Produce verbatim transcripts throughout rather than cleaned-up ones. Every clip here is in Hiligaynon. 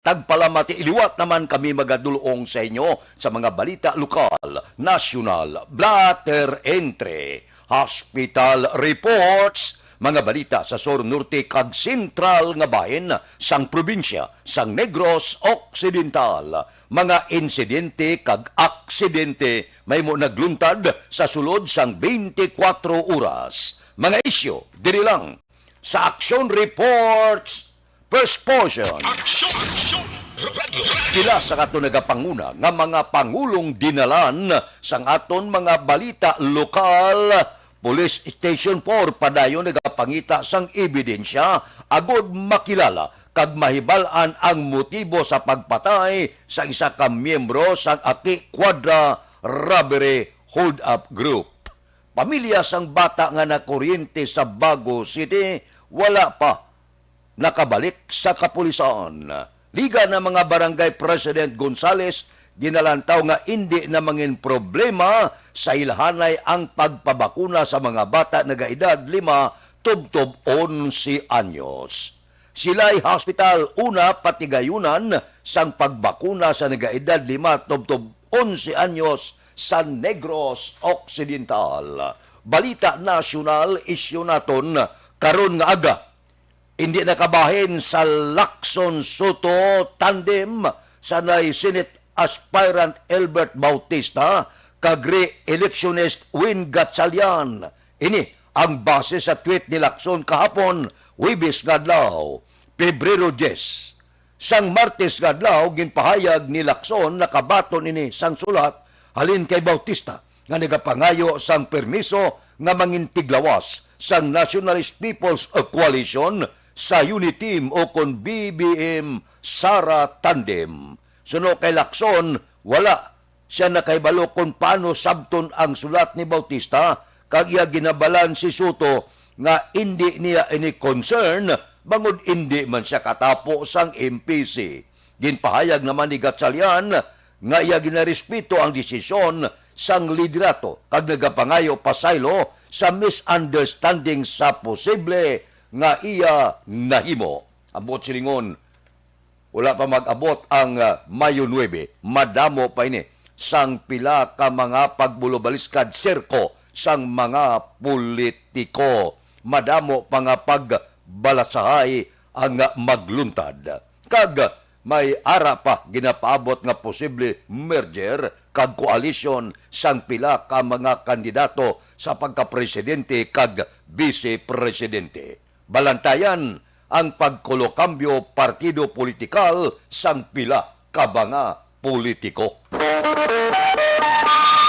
Tagpalamati, liwat naman kami magadulong sa inyo sa mga balita lokal, nasyonal, blatter entre, hospital reports, mga balita sa sur, norte, kag sentral nga bahin sang probinsya sang Negros Occidental, mga insidente kag aksidente mahimo nagluntad sa sulod sang twenty-four oras. Mga isyu diri lang sa Aksyon Reports First Portion. Aksyon! Aksyon! Radyo! Pila sa aton nagapanguna nga mga pangulong dinalan sang aton mga balita lokal, Police Station four padayon nagapangita sang ebidensya agud makilala kag mahibal-an ang motibo sa pagpatay sa isa ka miyembro sang Aki Cuadra Robbery Hold-up Group. Pamilya sang bata nga nakuryente sa Bago City wala pa nakabalik sa kapulisan. Liga na mga Barangay President Gonzales, ginalantaw nga indi na mangin problema sa ilahanay ang pagpabakuna sa mga bata nagaedad lima tubtob onse anyos. Sila'y hospital una patigayunan sang pagbakuna sa nagaedad lima tubtob onse anyos sa Negros Occidental. Balita nasyonal, isyu naton karon nga aga. Indi nakabahin sa Lacson Soto tandem sanay Senate aspirant Elbert Bautista kag re-electionist Win Gatchalian. Ini ang base sa tweet ni Lacson kahapon, Huwebes nga adlaw, Pebrero diyes. Sang Martes nga adlaw, ginpahayag ni Lacson, nakabaton ini sang sulat halin kay Bautista nga nagapangayo sang permiso nga mangintiglawas sang Nationalist People's Coalition sa Uniteam o kon B B M Sara Tandem. Suno kay Lacson, wala siya nakahibalo kon paano sabton ang sulat ni Bautista, kag iya ginabalan si Soto nga indi niya ini concern bangod indi man siya katapo sang M P C. Ginpahayag naman ni Gatchalian nga iya ginarespeto ang desisyon sang liderato kag nagapangayo pasaylo sa misunderstanding sa posible nga iya nahimo. Ang buot silingon, wala pa mag-abot ang, ah, Mayo nuebe, madamo pa ini sang pila ka mga pagbulobaliskad sirko sang mga politiko. Madamo pa nga pagbalatsahay ang, ah, magluntad. Kag may ara pa ginapaabot nga posible merger kag koalisyon sang pila ka mga kandidato sa pagkapresidente kag bise-presidente. Balantayan ang pagkulokambyo partido politikal sang pila ka mga politiko.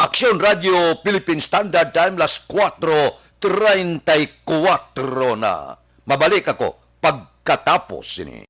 Aksyon Radio Philippine Standard Time, las kuwatro treinta y cuatro na. Mabalik ako pagkatapos sini.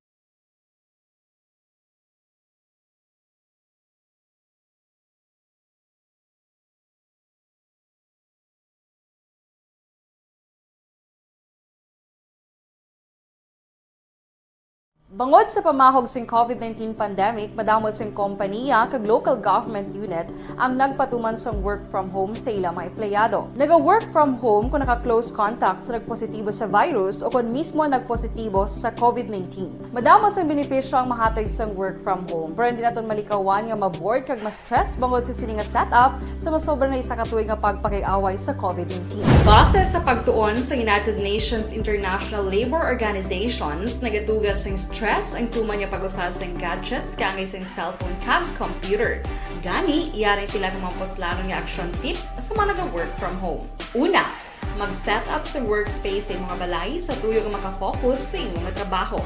Bangod sa pamahog sing covid nineteen pandemic, madamo sing kompaniya kag local government unit ang nagpatuman sang work from home sa ila mga empleyado. Naga-work from home kon naka-close contact sa nagpositibo sa virus o kon mismo nagpositibo sa covid nineteen. Madamo sang benepisyo ang mahatag sang work from home, pero hindi naton malikawan nga ma-bored kag ma-stress bangod sa sini nga setup sa masobra na isa ka tuig nga pagpakig-away sa covid nineteen. Base sa pagtuon sa United Nations International Labour Organizations, nagatuga sing stress ang tuman nga pag-usa sang gadgets kaangay sang cellphone kag computer. Gani, yari pila ka mga puslanon nga action tips sa mga naga-work from home. Una, mag-set up sa workspace sa imo nga balay sa tuyo nga makafocus sa imo nga trabaho.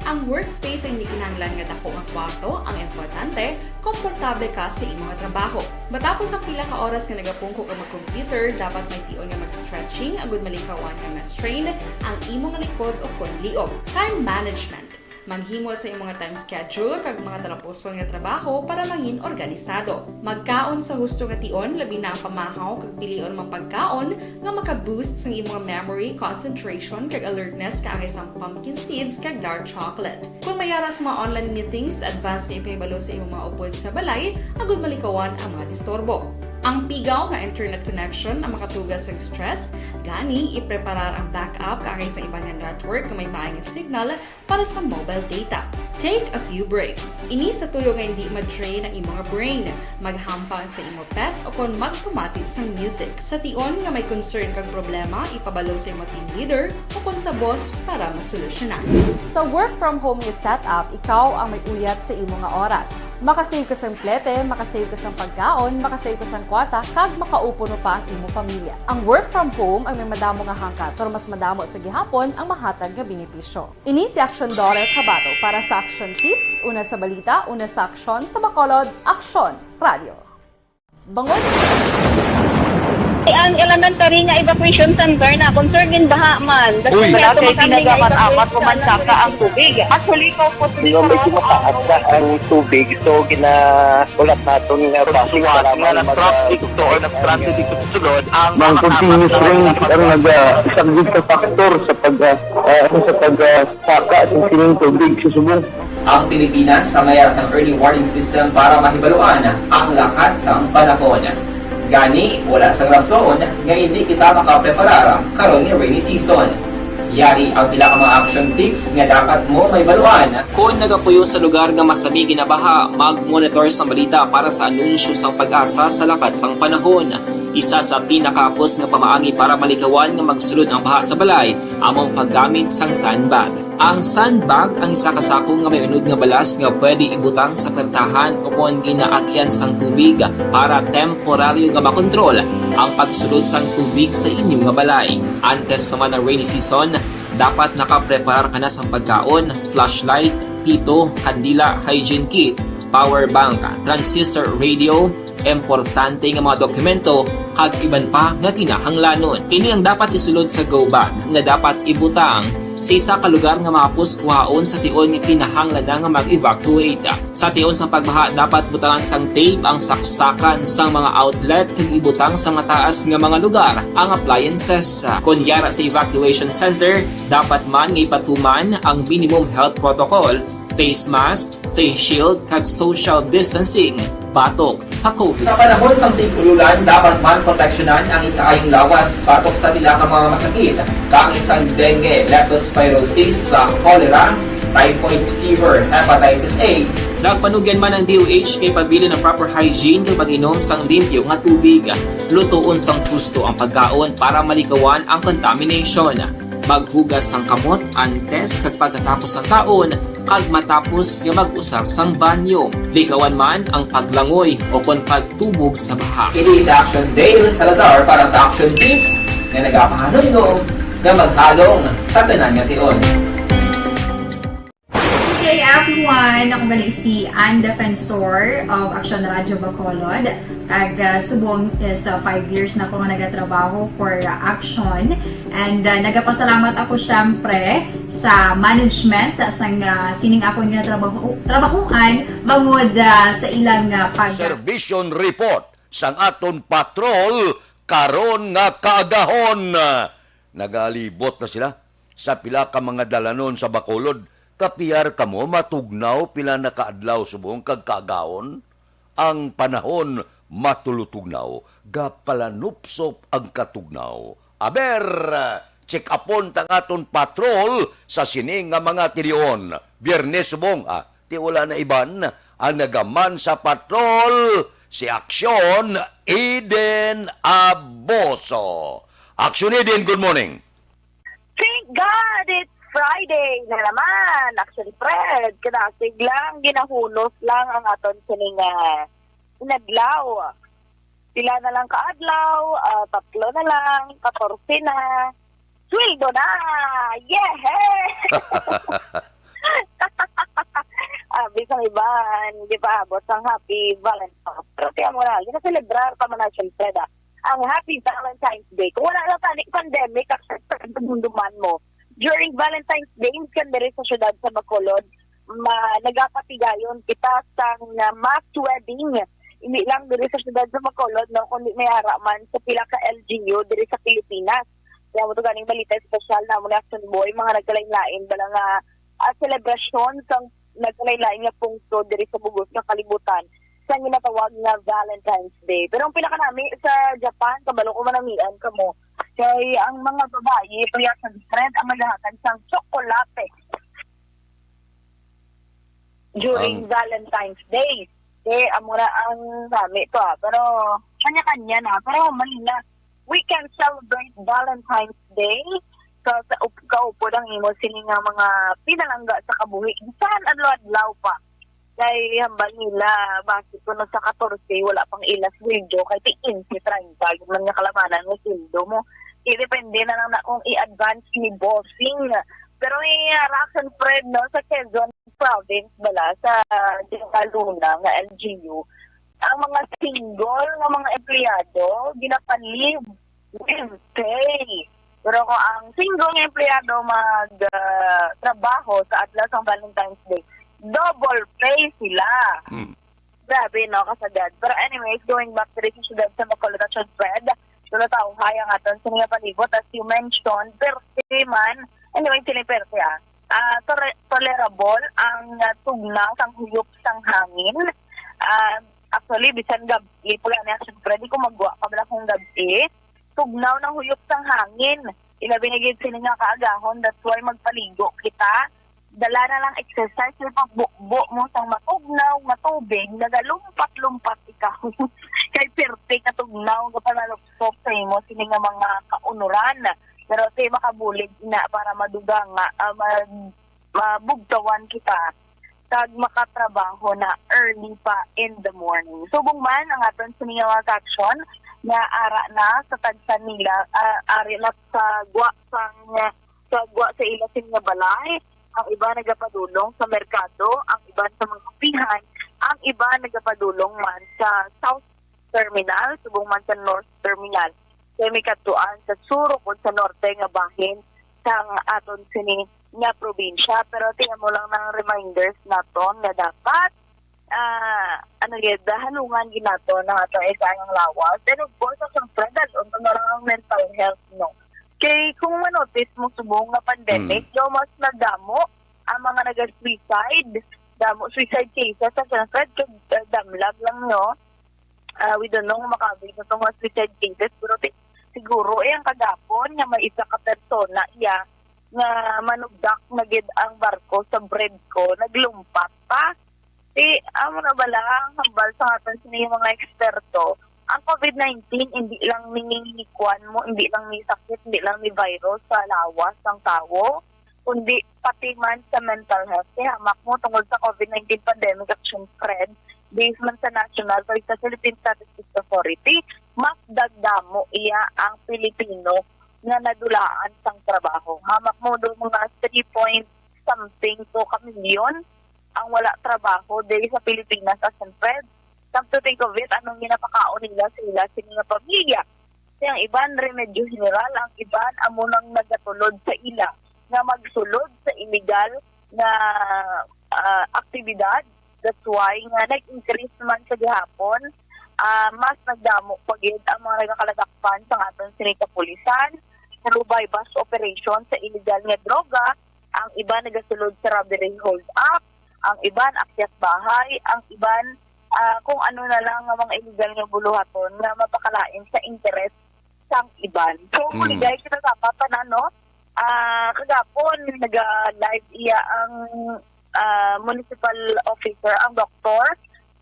Ang workspace ay hindi kinahanglan nga dako nga kwarto, ang importante, komportable ka sa imo nga trabaho. Matapos ang pila ka oras nga nagapungko ka mag-computer, dapat may tion nga mag-stretching agud malikawan nga ma-strain ang imo nga likod o kon liog. Time management. Maghimo sa imong time schedule kag mga talapuson nga trabaho para mangin organisado. Magkaon sa husto nga tion, labi na ang pamahaw kag pilion mga pagkaon nga maka-boost sang imong memory, concentration, kag alertness kaangay sang pumpkin seeds kag dark chocolate. Kon may ara sa mga online meetings, advance nga ipahibalo sa imong mga upod sa balay agud malikawan ang mga disturbo. Ang pigaw nga internet connection ang makatuga sa stress, gani ipreparar ang backup kaangay sa iban nga network nga may maay nga signal para sa mobile data. Take a few breaks. Ini sa tuyo nga hindi ma-drain ang imo nga brain, maghampang sa imo pet o kon magpamati sang music. Sa tion nga may concern kag problema, ipabalo sa imo team leader o kon sa boss para masolusyonan. Sa work from home nga setup, ikaw ang may uyat sa imo nga oras. Makasave ka sang plete, makasave ka sang pagkaon, makasave ka sang kwarta, kag makaupod pa ang imo pamilya. Ang work from home ang may madamo nga hangkat, pero mas madamo sa gihapon ang mahatag nga benepisyo. Ini si Aksyon Doris Habato para sa Aksyon Tips, una sa balita, una sa aksyon, sa Bacolod, Aksyon Radio. Bangod Ang elementary nga evacuation center na concerned in baha man. Uy, Kasi wala kay tinaga man amat o mansaka ang tubig. Actually, ikaw po, Di ba may tumataas na ang tubig, so ginaulat naton nga traffic nga para may nag-traffic to or nag-transit dito sa sulod ang Mang continuous rain ang nagasaglit sa factor sa pag, ah, ah, sa pag, ah, saka sa sining tubig sa subong. Ang Pilipinas ang mayar sang early warning system para mahibaluan ang lakat sang panahon. Gani, wala sang rason nga hindi kita makapreparar karon nga rainy season. Yari ang pila ka mga action tips nga dapat mo mahibaluan. Kon nagapuyo sa lugar nga masami ginabaha, mag-monitor sang balita para sa anunsyo sang PAGASA sa lakat sang panahon. Isa sa pinakahapos nga pamaagi para malikawan nga magsulod ang baha sa balay amo ang paggamit sang sandbag. Ang sandbag ang isa ka sako nga may unod nga balas nga pwede ibutang sa pertahan o kon ginaagyan sang tubig para temporaryo nga makontrol ang pagsulod sang tubig sa inyo nga balay. Antes pa man ang rainy season, dapat nakapreparar ka na sang pagkaon, flashlight, pito, kandila, hygiene kit, power bank, transistor radio, importante nga mga dokumento, kag iban pa nga kinahanglanon. Ini ang dapat isulod sa go bag nga dapat ibutang sa isa ka lugar nga mahapos kuhaon sa tion nga kinahanglan na nga mag-evacuate. Sa tion sa pagbaha, dapat butangan sang tape ang saksakan sang mga outlet kag ibutang sa mataas nga mga lugar ang appliances. Kon yara sa evacuation center, dapat man nga ipatuman ang minimum health protocol, face mask, face shield, kag social distancing batok sa COVID. Sa panahon sang tig-ululan, dapat man proteksyonan ang ikaayong lawas batok sa pila ka mga masakit, kaangay sang dengue, leptospirosis, sa cholera, typhoid fever, hepatitis A. Nagpanugyan man ang D O H nga ipabilin ang proper hygiene kag pag-inom sang limpyo nga tubig. Lutoon sang husto ang pagkaon para malikawan ang contamination. Maghugas sang kamot antes kag pagkatapos sang kaon, kag matapos nga mag-usar sang banyo. Likawan man ang paglangoy o kon pagtubog sa baha. Ini si Action Dale Salazar para sa Action Tips nga nagapahanumdom nga maghalong sa tanan nga tion. Good day, everyone! Ako gali si Ann Defensor of Action Radio Bacolod. Kag, ah, subong is, ah, five years na ako nga nagatrabaho for, ah, Action. And, ah, nagapasalamat ako, syempre, sa management sang, ah, sining akon nga trabaho, trabahuan bangod, ah, sa ilang, ah, pag- Serbisyon report sang aton patrol karon nga kaagahon. Nagalibot na sila sa pila ka mga dalanon sa Bacolod. Kapiar kamo matugnaw pila na ka adlaw subong kag kaagahon? Ang panahon matulutugnaw, gapalanupsop ang katugnaw. Aber, check upon tang aton patrol sa sini nga mga tilion. Biyernes subong, ah, ti wala na iban ang nagaman sa patrol, si Aksyon Eden Aboso. Aksyon Eden, good morning. Thank God it's Friday na naman. Actually, Fred, kadasig lang, ginahunos lang ang aton sining, ah, inadlaw. Pila na lang ka adlaw, ah, tatlo na lang, katorse na. Sweldo na! Yeah! Ah, bisang iban, di pa abot ang Happy Valentine's. Pero kaya mo na, ginaselebrar pa man na, syempre, da, ang Happy Valentine's Day. Kung wala lang tani pandemic, ang mundo man mo. During Valentine's Day, miskan diri sa syudad sa Bacolod, ma, nagapatigayon kita sang, ah, mass wedding. Hindi lang diri sa syudad sa Bacolod, no, kundi may ara man sa pila ka L G U diri sa Pilipinas. Kaya mo to ganing balita espesyal na mo ni Action Boy, mga nagkalain-lain, bala nga, ah, selebrasyon sang nagkalain-lain nga pungto diri sa bugos nga kalibutan. sang ginatawag nga Valentine's Day. Pero ang pinakanami sa Japan, kabalo ko manamian kamo, kay ang mga babayi, Kuya Alfred, ang naghahatag sang tsokolate during Ang Valentine's Day. Eh, amo na ang nami to, ah. Pero kanya-kanya na. Pero mali na. We can celebrate Valentine's Day sa, sa up-, kaupod ang imo sini nga mga pinalangga sa kabuhi. Bisan adlaw-adlaw pa. Kay hambal nila, basi kuno sa katorse, wala pang ila sweldo, kay ti kinse, treinta, yun man nga kalamanan nga sweldo mo. Depende na lang na kung i-advance ni bossing. Pero, eh, Rax and Fred, no, sa Quezon Province bala, sa Luna nga L G U, ang mga single nga mga empleyado, ginapanlib with pay. Pero kung ang single nga empleyado mag, ah, trabaho sa adlaw sang Valentine's Day, double pay sila. Hmm. Grabe, no, kasagad. Pero anyways, going back to the syudad sa Bacolod, Action Fred, so natawhay ang aton sa mga palibot, as you mentioned, perte man. Anyway, sila perte, ah. Ah, tore-, tolerable ang, ah, tugnaw sang huyop sang hangin. Ah, actually, bisan gab-i, pag ano, Action Fred, di ko magwa pa bala kung gab-i. Tugnaw ng huyop sang hangin. Ilabi na gid sini nga kaagahon, that's why magpaligo kita. Dala na lang exercise, yung pagbukbo mo sang matugnaw nga tubig, nagalumpat-lumpat ikaw. Kay perte ka tugnaw, nga panalupsop sa imo, sini nga mga kaunuran. Pero ti makabulig na para madugang nga, ah, mag-, mabugtawan kita kag makatrabaho na early pa in the morning. Subong man ang aton sini nga mga ka-aksyon nga ara na sa tagsa nila, ah, ari na sa gwa sang, sa gwa sa ila sini nga balay, ang iba nagapadulong sa merkado, ang iban sa mga kapihan, ang iba nagapadulong man sa South Terminal, subong man sa North Terminal. Kay may kadtuan sa sur o sa norte nga bahin sang aton sini nga probinsya. Pero tingnan mo lang ng reminders naton nga dapat, ah, ano gid, halungan gid naton ang aton isa nga lawas. And of course, ang siyempre, dal-on na lang ang mental health, no? Kay kung manotice mo subong nga pandemic, Mm. daw mas nagdamo ang mga naga-suicide, damo suicide cases sa siyempre, kay, ah, damlag lang, no? Ah, we don't know kung makaabot na tong mga suicide cases, pero ti-, siguro, eh, ang kagapon nga may isa ka persona iya nga manugdak na gid ang barko sa Bredco, naglumpat pa. Ti, amo na bala ang hambal sa aton sini mga eksperto. Ang covid nineteen, hindi lang ni kuwan mo, hindi lang ni sakit, hindi lang ni virus sa lawas sang tawo, kundi pati man sa mental health. Kay hamak mo tungod sa covid nineteen pandemic, Action Fred, based man sa national, kag sa Philippine Statistics Authority, mas dagdamo iya ang Pilipino nga nadulaan sang trabaho. Hamak mo do mga three point something to ka milyon ang wala trabaho diri sa Pilipinas, Action Fred. Come to think of it, anong ginapakaon nila sa ila sini nga pamilya? Kay ang iban remedyo general, ang iban amo nang nagatulod sa ila nga magsulod sa illegal nga, ah, aktibidad. That's why nga nag-increase naman sa gihapon, ah, mas nagdamo pa gid ang mga nagakalagakpan sa aton sini kapulisan, narubay bus operation sa illegal nga droga, ang iban nagasulod sa robbery hold up, ang iban akyat bahay, ang iban, ah, kung ano na lang nga mga illegal nga buluhaton nga mapakalain sa interes sang iban. So, Mm. Buligay kita dapat tanan, no? Ah, kagapon, naga-live iya ang, ah, municipal officer, ang doktor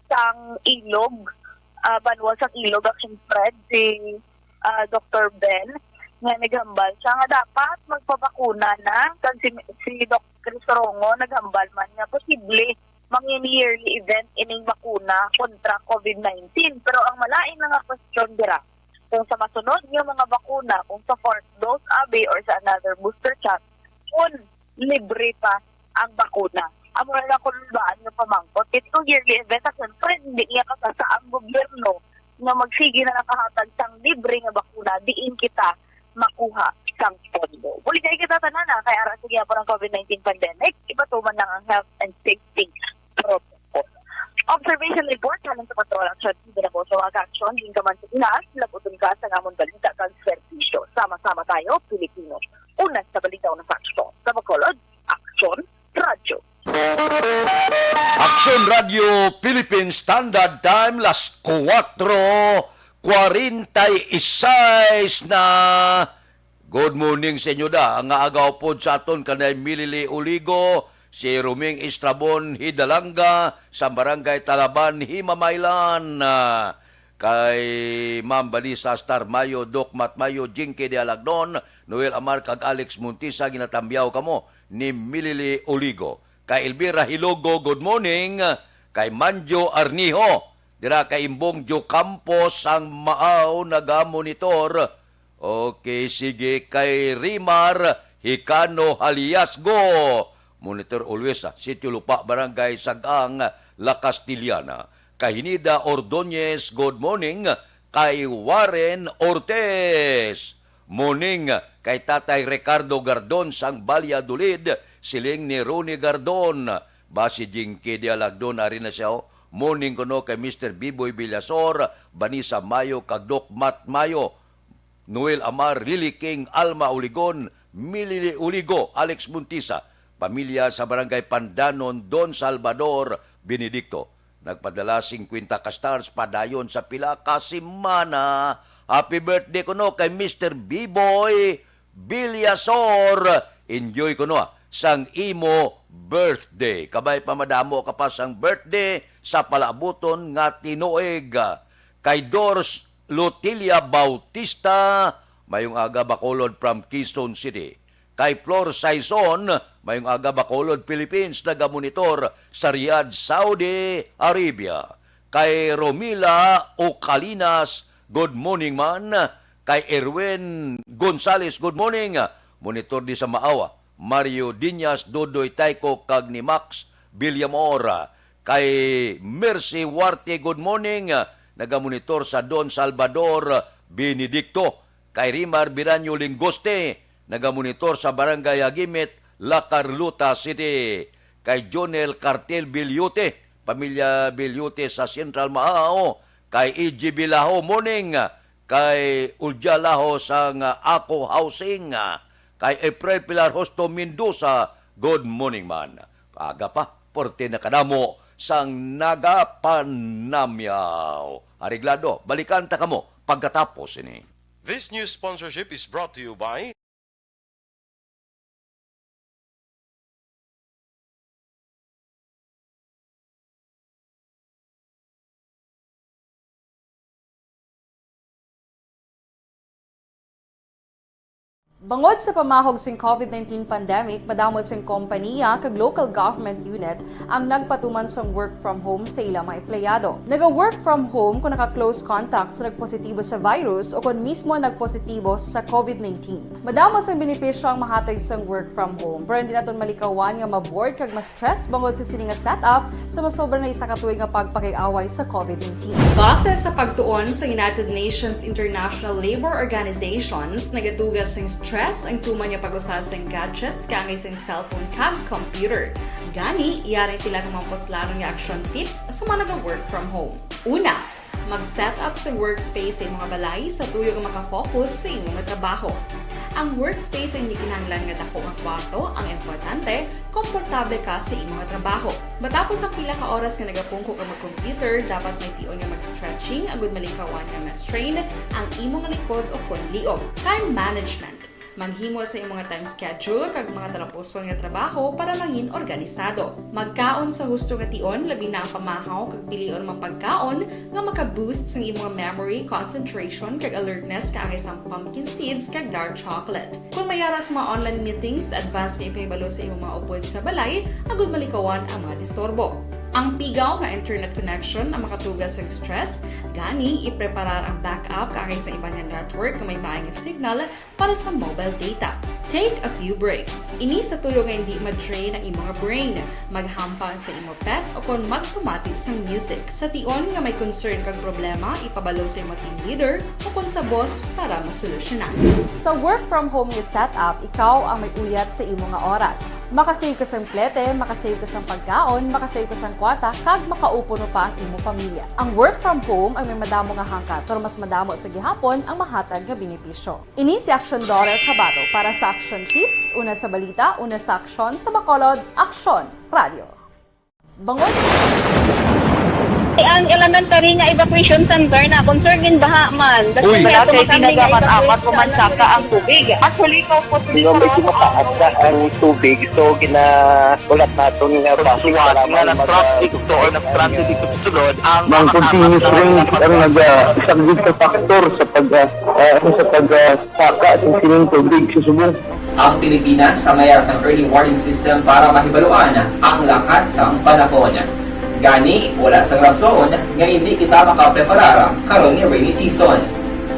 sang Ilog, ah, banwa sang Ilog, Action Fred, si, ah, doktor Ben, nga naghambal siya nga dapat magpabakuna na, kag si, si Doc Crisorongo naghambal man nga posible mangin yearly event ining bakuna kontra covid nineteen. Pero ang malain na nga question dira, kung sa masunod nga mga bakuna, kung sa fourth dose abi or sa another booster shot, kung libre pa ang bakuna. Amo na lang kung lubaan nga pamangkot. Kay kung yearly event, ang siyempre, hindi niya kasasa ang gobyerno nga magsige na nakahatag sang libre nga bakuna diin kita makuha sang pondo. Buligay kita tanan, ah, kay ara sa gihapon ang covid nineteen pandemic, ipatuman lang ang health and safety protocol. Observation report halin sa Patrol Action Team, ginabo sa mga ka-aksyon, ginkaman sa Pinas, labuton ka sa amon balita kag serbisyo. Sama-sama tayo, Pilipino. Una sa balita, una sa aksyon. Sa Bacolod, Aksyon Radyo. Aksyon! Radyo Philippine Standard Time, las kuwatro kwarenta y seis na. Good morning sa inyo da. Ang agaw pod sa aton kanay Milili Uligo, si Roming Estrabon Hidalanga sa Barangay Talaban, Himamaylan. Ah, kay Ma'am Balisa Star Mayo, Doc Mat Mayo, Jinky de Alagnon, Noel Amar kag Alex Montisa, ginatamyaw kamo ni Milili Uligo. Kay Elvira Hilogo, good morning. Kay Manjo Arniho, dira kay Imbong Jo Campos sang Maaw, nagamonitor. Okay, sige. Kay Rimar Hikano Haliasgo, monitor always, ah, Sitio Lupa, Barangay Sagang, La Castellana. Kay Hinida Ordonez, good morning. Kay Warren Ortiz, morning. Kay Tatay Ricardo Gardon sang Valladolid, siling ni Ronnie Gardon. Basi Jinky de Alagnon, ari na siya, oh. Morning kuno kay Mister Biboy Villasor, Vanessa Mayo, kag Doc Mat Mayo. Noel Amar, Lily King, Alma Uligon, Milili Uligo, Alex Montisa, pamilya sa Barangay Pandanon, Don Salvador Benedicto. Nagpadala singkwenta ka stars padayon sa pila ka semana. Happy birthday kuno kay Mister Biboy Villasor. Enjoy kuno, ah, sang imo birthday. Kabay pa madamo ka pa sang birthday sa palaabuton nga tinuig. Kay Dors Lotilia Bautista, mayong aga, Bacolod from Quezon City. Kay Flor Saison, mayong aga, Bacolod, Philippines, nagamonitor sa Riyadh, Saudi Arabia. Kay Romila Ocalinas, good morning man. Kay Erwin Gonzales, good morning. Monitor di sa Maawa. Mario Diñas, Dodoy Tayco, kag ni Max Villamor. Kay Mercy Huarte, good morning. Nagamonitor sa Don Salvador Benedicto. Kay Rimar Biranyo Lingoste, nagamonitor sa Barangay Agimit, La Carlota City. Kay Jonel Cartel Bilyute, pamilya Bilyute sa Central Maaw. Kay E G Bilaho, morning. Kay Ulja Laho sang Ako Housing. Kay April Pilar Hosto Mendoza, good morning man. Aga pa, porte na kadamo sang nagapanamyaw. Areglado, balikan ta kamo pagkatapos ini. This news sponsorship is brought to you by Bangod sa pamahog sing COVID nineteen pandemic, madamo sing kompaniya kag local government unit ang nagpatuman sang work from home sa ila mga empleyado. Naga-work from home kung naka-close contact sa nagpositibo sa virus o kon mismo nagpositibo sa COVID nineteen. Madamo sang benepisyo ang mahatag sang work from home, pero hindi naton malikawan nga ma-bored kag ma-stress bangod sa sini nga setup sa masobra na isa ka tuig nga pagpakig-away sa COVID nineteen. Base sa pagtuon sa United Nations International Labor Organizations, nagatuga sing stress ang tuman nga pag-usa sing gadgets kaangay sing cellphone kag computer. Gani, yari tila nga mga puslanon nga action tips sa mga naga-work from home. Una, mag-set up sa workspace sa imong balay sa tuyo nga makafocus sa imong trabaho. Ang workspace ang hindi kinahanglan nga dako nga kwarto, ang importante, komportable ka sa imong trabaho. Matapos ang pila ka oras nga nagapungko ka mag-computer, dapat may tion nga mag-stretching agud malikawan nga ma-strain ang imong likod o kon liog. Time management. Maghimo sa imong time schedule kag mga talapuson nga trabaho para mangin organisado. Magkaon sa husto nga tion, labi na ang pamahaw kag pilion mga pagkaon nga maka-boost sang imong memory, concentration, kag alertness kaangay sang pumpkin seeds kag dark chocolate. Kon may ara sa mga online meetings, advance nga ipahibalo sa imong mga upod sa balay agud malikawan ang mga disturbo. Ang pigaw nga internet connection ang makatuga sang stress, gani ipreparar ang backup kaangay sa iban nga network nga may maayo nga signal para sa mobile data. Take a few breaks. Ini sa tuyo nga hindi ma-drain ang imo nga brain. Maghampang sa imo pet o kon magpamati sang music. Sa tion nga may concern kag problema, ipabalo sa imo team leader o kon sa boss para masolusyonan. Sa work from home nga setup, ikaw ang may uyat sa imo nga oras. Makasave ka sang plete, makasave ka sang pagkaon, makasave ka sang kwarta, kag makaupo pa ang imo pamilya. Ang work from home ang may madamo nga hangkat, pero mas madamo sa gihapon ang mahatag nga benepisyo. Ini si Action Daughter Kabato para sa Action Tips, una sa balita, una sa aksyon, sa Bacolod, Aksyon Radio. Bangod. Ang elementary nga evacuation center na concern in baha man. Uy. Wala kay tinaga man amat ko man saka ang tubig. Actually, ikaw po, medyo mataas na ang tubig. So, gina-, ulat naton nga bus para nga nag-traffic to or nag-traffic ito sulod ang mga continuous rain ang naga-, isang sa factor sa pag, ah, ah, sa pag, ah, saka sa sining tubig sa subong. Ang Pilipinas sa mayar sang early warning system para mahibaluan ang lakat sang panahon. Gani, wala sang rason nga hindi kita makapreparar karon nga rainy season.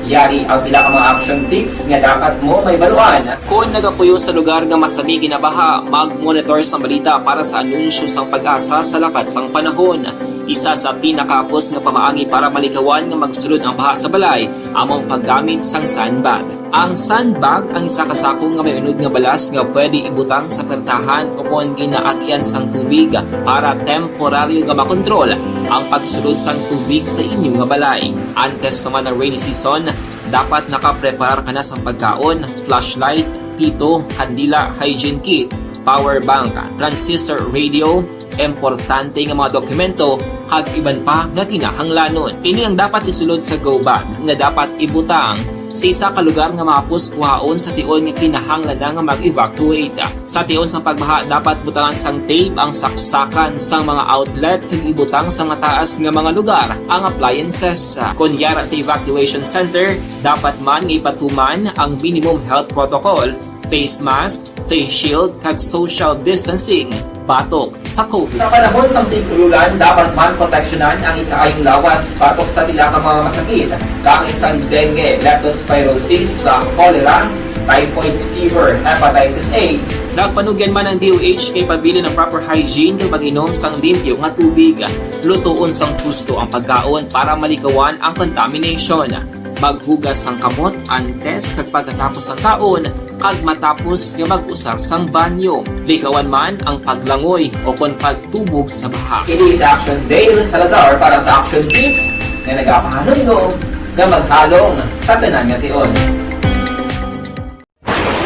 Yari ang pila ka mga action tips nga dapat mo mahibaluan. Kon nagapuyo sa lugar nga masami ginabaha, mag-monitor sang balita para sa anunsyo sang PAGASA sa lakat sang panahon. Isa sa pinakahapos nga pamaagi para malikawan nga magsulod ang baha sa balay amo ang paggamit sang sandbag. Ang sandbag ang isa ka sako nga may unod nga balas nga pwede ibutang sa pertahan o kon ginaagyan sang tubig para temporaryo nga makontrol ang pagsulod sang tubig sa inyo nga balay. Antes pa man ang rainy season, dapat nakapreparar ka na sang pagkaon, flashlight, pito, kandila, hygiene kit, power bank, transistor radio, importante nga mga dokumento, kag iban pa nga kinahanglanon. Ini ang dapat isulod sa go bag nga dapat ibutang sa isa ka lugar nga mahapos kuhaon sa tion nga kinahanglan na nga mag-evacuate. Sa tion sang pagbaha, dapat butangan sang tape ang saksakan sang mga outlet kag ibutang sa mataas nga mga lugar ang appliances. Kon yara sa evacuation center, dapat man nga ipatuman ang minimum health protocol, face mask, face shield, kag social distancing batok sa COVID. Sa panahon sang tig-ululan, dapat man proteksyonan ang ikaayong lawas batok sa pila ka mga masakit, kaangay sang dengue, leptospirosis, sa cholera, typhoid fever, hepatitis A. Nagpanugyan man ang D O H nga ipabilin ang proper hygiene kag mag-inom sang limpyo nga tubig. Lutoon sang husto ang pagkaon para malikawan ang contamination. Maghugas sang kamot antes kag pagkatapos sang kaon kag matapos nga mag-usar sang banyo. Likawan man ang paglangoy o kon pagtubog sa baha. Ini si Action Dale Salazar para sa Action Tips nga nagapahanumdom nga maghalong sa tanan nga tion.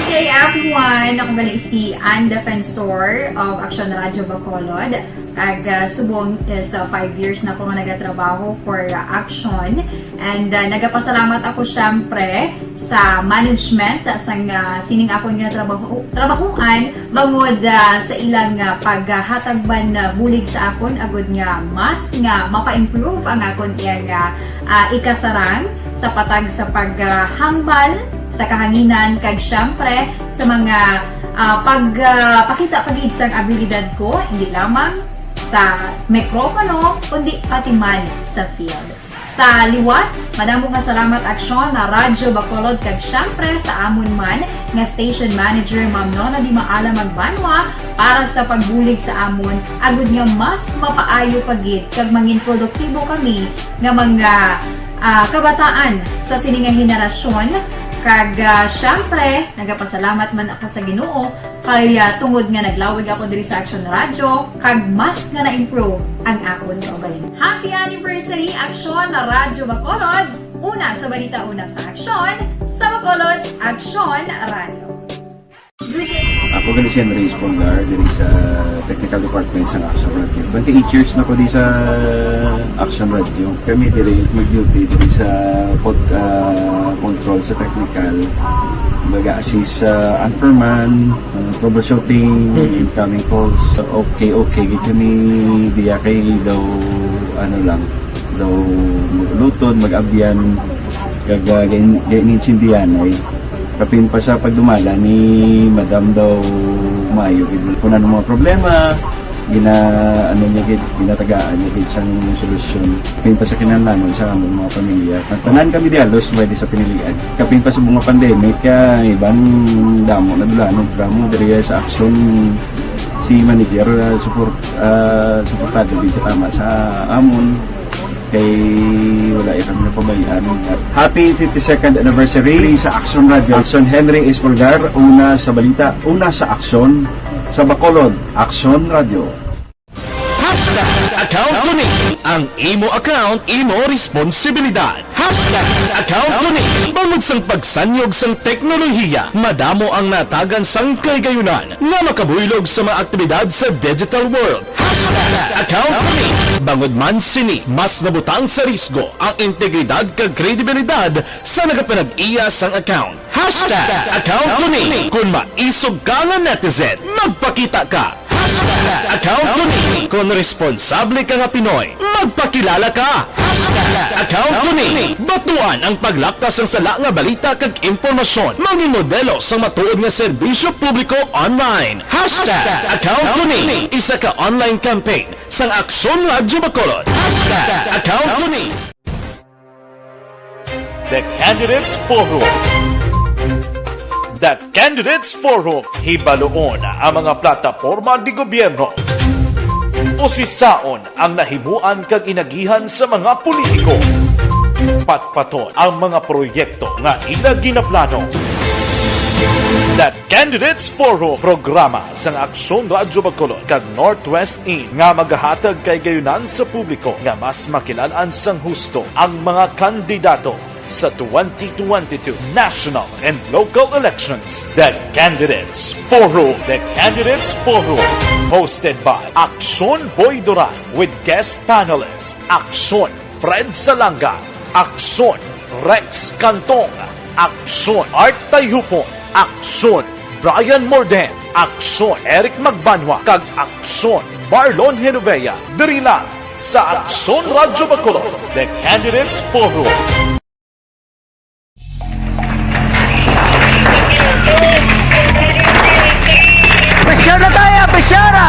Good day, everyone! Ako gali si Ann Defensor of Action Radio Bacolod. Kag, ah, subong is, ah, five years na ako nga nagatrabaho for, ah, Action. And, ah, nagapasalamat ako, syempre, sa management, ah, sang, ah, sining akon nga trabaho, trabahuan, bangod, ah, sa ilang, ah, paghatag man, ah, bulig sa akon, agud nga mas nga mapa-improve ang akon iyang, ah, ah, ikasarang sa patag sa paghambal sa kahanginan, kag, syempre, sa mga, ah, pag, ah, pakita pa gid sang abilidad ko, hindi lamang sa mikropono, kundi pati man sa field. Sa liwat, madamo nga salamat, Aksyon, na Radyo Bacolod, kag, syempre, sa amon man nga station manager, Ma'am Nona Di Maala Magbanwa, para sa pagbulig sa amon, agud nga mas mapaayo pa gid kag mangin produktibo kami nga mga, ah, kabataan sa sini nga henerasyon. Kag, ah, syempre, nagapasalamat man ako sa Ginoo kay, ah, tungod nga naglawig ako diri sa Action Radio, kag mas nga na-improve ang akon kaugalingon. Happy anniversary, Action Radyo Bacolod! Una sa balita, una sa aksyon, sa Bacolod, Action Radio. Ako gali si Andres Polgar, diri sa Technical Department sa Action Radio. Twenty-eight years na ko di sa Action Radio. Kami diri mag-duty diri sa pod-, ah, control sa technical. Mag-assist sa anchorman, ah, troubleshooting, incoming calls. Okay, okay, gid kami diya kay daw, ano lang, daw maglutod, mag-abyan, kag, ah, gain-, gainintindihan ay. Kapin pa sa pagdumala ni Madam daw maayo gid. Kung ano mga problema, gina-, ano niya gid, ginatagaan niya gid sang solusyon. Kapin pa sa kinahanglanon sa among mga pamilya. Nagtanan kami di halos pwede sa pinilian. Kapin pa sa mga pandemic, ah, iban damo na dulanon, damo diri sa aksyon si manager, ah, support, ah, suportado gid tama sa amon. Kay wala ya kami napabayaan. Happy fifty-second anniversary sa Action Radio. Action Henry Espolgar, una sa balita, una sa aksyon, sa Bacolod, Action Radio. Hashtag Account Tuni. Ang imo account, imo responsibilidad. Hashtag account ko ni. Bangod sang pagsanyog sang teknolohiya, madamo ang natagan sang kahigayunan nga makabuylog sa mga aktibidad sa digital world. Hashtag account ko ni. Bangod man sini, mas nabutang sa risgo ang integridad kag kredibilidad sa nagapanag-iya sang account. Hashtag account ko ni. Kung maisog ka nga netizen, magpakita ka. Hashtag account ko ni. Kung responsable ka nga Pinoy, magpakilala ka. Hashtag account ko ni. Batuan ang paglapkas sang sala nga balita kag impormasyon. Mangin modelo sang matuod nga serbisyo publiko online. Hashtag account ko ni. Isa ka online campaign sang Aksyon Radyo Bacolod. Hashtag account ko ni. The Candidates Forum. The Candidates Forum. Hibaluon ang mga plataporma di gobyerno. Usisaon ang nahimuan kag inagihan sa mga politiko. Patpaton ang mga proyekto nga ila ginaplano. The Candidates Forum, programa sang Aksyon Radyo Bacolod kag Northwest In nga magahatag kahigayunan sa publiko nga mas makilal-an sang husto ang mga kandidato sa twenty twenty-two national and local elections. The Candidates Forum. The Candidates Forum, hosted by Aksyon Boy Duran with guest panelist Aksyon Fred Salanga, Aksyon Rex Cantong, Aksyon Art Tayhupon, Aksyon Brian Morden, Aksyon Eric Magbanwa, kag Aksyon Marlon Genovea. Diri lang sa Aksyon Radyo Bacolod, The Candidates Forum. Pressure na tayo, pressure na!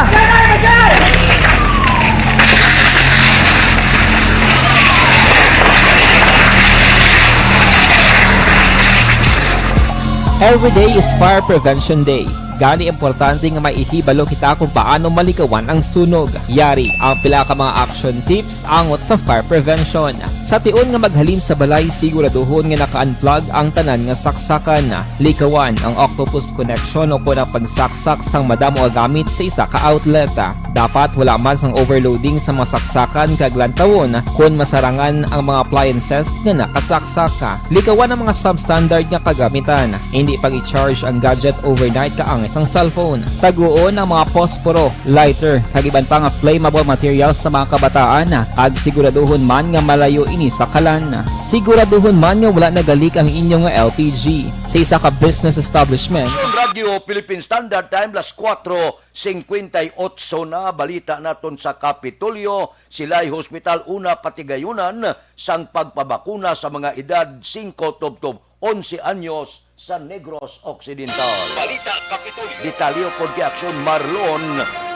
Every day is Fire Prevention Day. Gani, importante nga maihibalo kita kung paano malikawan ang sunog. Yari ang pila ka mga action tips angot sa fire prevention. Sa tion nga maghalin sa balay, siguraduhon nga naka-unplug ang tanan nga saksakan. Likawan ang octopus connection o kon ang pagsaksak sang madamo nga gamit sa isa ka outlet. Dapat wala man sang overloading sa mga saksakan kag lantawon kon masarangan ang mga appliances nga nakasaksak. Likawan ang mga substandard nga kagamitan. Hindi pag-i-charge ang gadget overnight kaangay sang cellphone. Taguon ang mga posporo, lighter, kag iban pa nga flammable materials sa mga kabataan, kag siguraduhon man nga malayo ini sa kalan. Siguraduhon man nga wala nagalik ang inyo nga L P G. Sa isa ka business establishment, Radyo Philippine Standard Time, las kuwatro singkwenta y otso na. Balita naton sa Kapitolyo, sila'y hospital una patigayunan sang pagpabakuna sa mga edad singko tubtob onse anyos sa Negros Occidental. Balita Kapitolyo. Detalye ukon kay Aksyon Marlon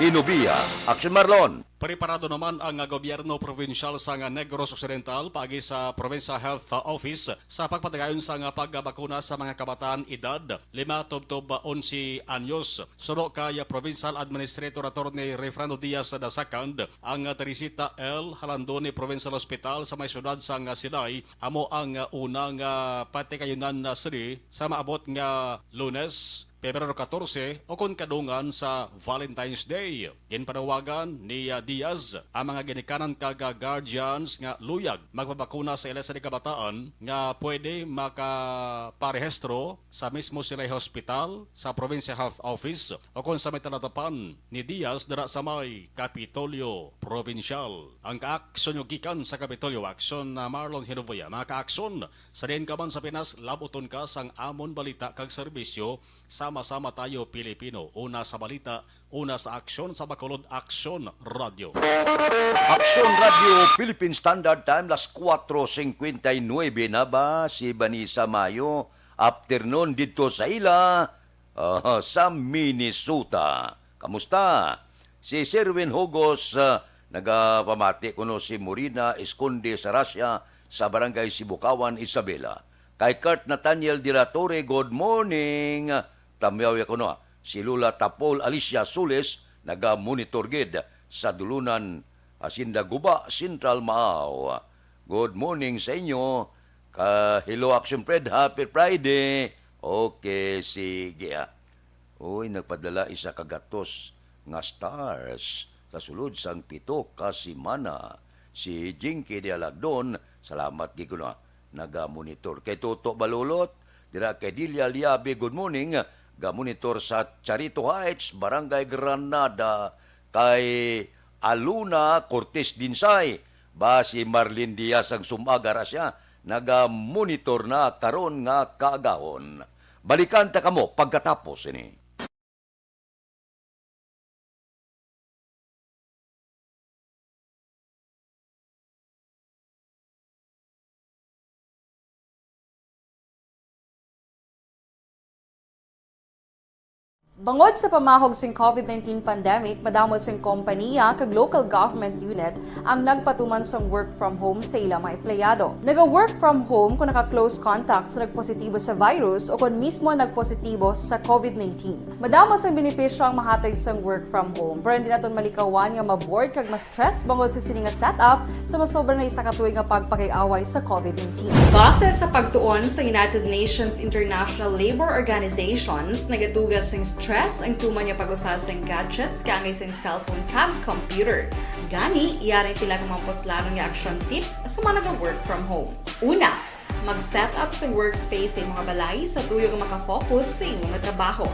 Hinubia. Aksyon Marlon. Preparado naman ang gobyerno probinsyal sa Negros Occidental paagi sa Provincial Health Office sa pagpatigayon sang pagbakuna sa mga kabataan edad lima tubtob onse anyos. Suno kay Provincial Administrator Attorney Refrando Diaz the Second, ang Teresita L. Halandoni Provincial Hospital sa may siyudad sang Silay amo ang unang, ah, patigayunan sini sa maabot nga Lunes, Pebrero katorse, o kon kadungan sa Valentine's Day. Ginpanawagan ni, ah, Diaz ang mga ginikanan kag, ah, guardians nga luyag magpabakuna sa ila sini kabataan nga pwede makaparehistro sa mismo sila'y hospital, sa Provincial Health Office, o kon sa may talatapan ni Diaz dira sa may Kapitolyo Probinsyal. Ang kaaksyon nyo gikan sa Kapitolyo Aksyon na Marlon Hinuboya. Mga kaaksyon, sa diin ka man sa Pinas, labuton ka sang amon balita kag serbisyo. Sama-sama tayo, Pilipino. Una sa balita, una sa aksyon, sa Bacolod Aksyon Radyo. Aksyon Radyo Philippine Standard Time, las kuwatro singkwenta y nuebe na ba si Vanessa Mayo? Afternoon dito sa ila, ah, sa Minnesota. Kamusta? Si Sherwin Hugos, ah, nagapamati kuno si Morina Esconde sa Russia, sa Barangay Sibukawan, Isabela. Kay Kurt Nathaniel de la Torre, good morning. Tamyaw ya kuno, ah, si Lola Tapol Alicia Sules, naga-monitor gid sa Dulunan, Hacienda Guba, Central Maaw. Good morning sa inyo. Ka, hello, Action Fred. Happy Friday. Okay, sige, ah. Uy, nagpadala isa ka gatos nga stars sa sulod sang pito ka semana. Si Jinky Dialagdon, salamat gid kuno, naga-monitor. Kay Toto Balulot, dira kay Delia Liabe, good morning. Ga-monitor sa Charito Heights, Barangay Granada, kay Aluna Cortez Dinsay. Ba si Marlene Diaz ang sum-aga ra siya, naga-monitor na karon nga kaagahon. Balikan ta kamo pagkatapos ini. Bangod sa pamahog sing COVID nineteen pandemic, madamo sing kompaniya kag local government unit ang nagpatuman sang work from home sa ila mga empleyado. Naga-work from home kung naka-close contact sa nagpositibo sa virus o kon mismo nagpositibo sa COVID nineteen. Madamo sang benepisyo ang mahatag sang work from home, pero hindi naton malikawan nga ma-bored kag ma-stress bangod sa sini nga setup sa masobra na isa ka tuig nga pagpakig-away sa COVID nineteen. Base sa pagtuon sa United Nations International Labour Organizations, nagatuga sing stress ang tuman nga pag-usa sing gadgets kaangay sing cellphone kag computer. Gani, yari ang pila ka mga puslanon nga action tips sa mga naga-work from home. Una, mag-set up sa workspace sa imo nga balay sa tuyo nga makafocus sa imo nga trabaho.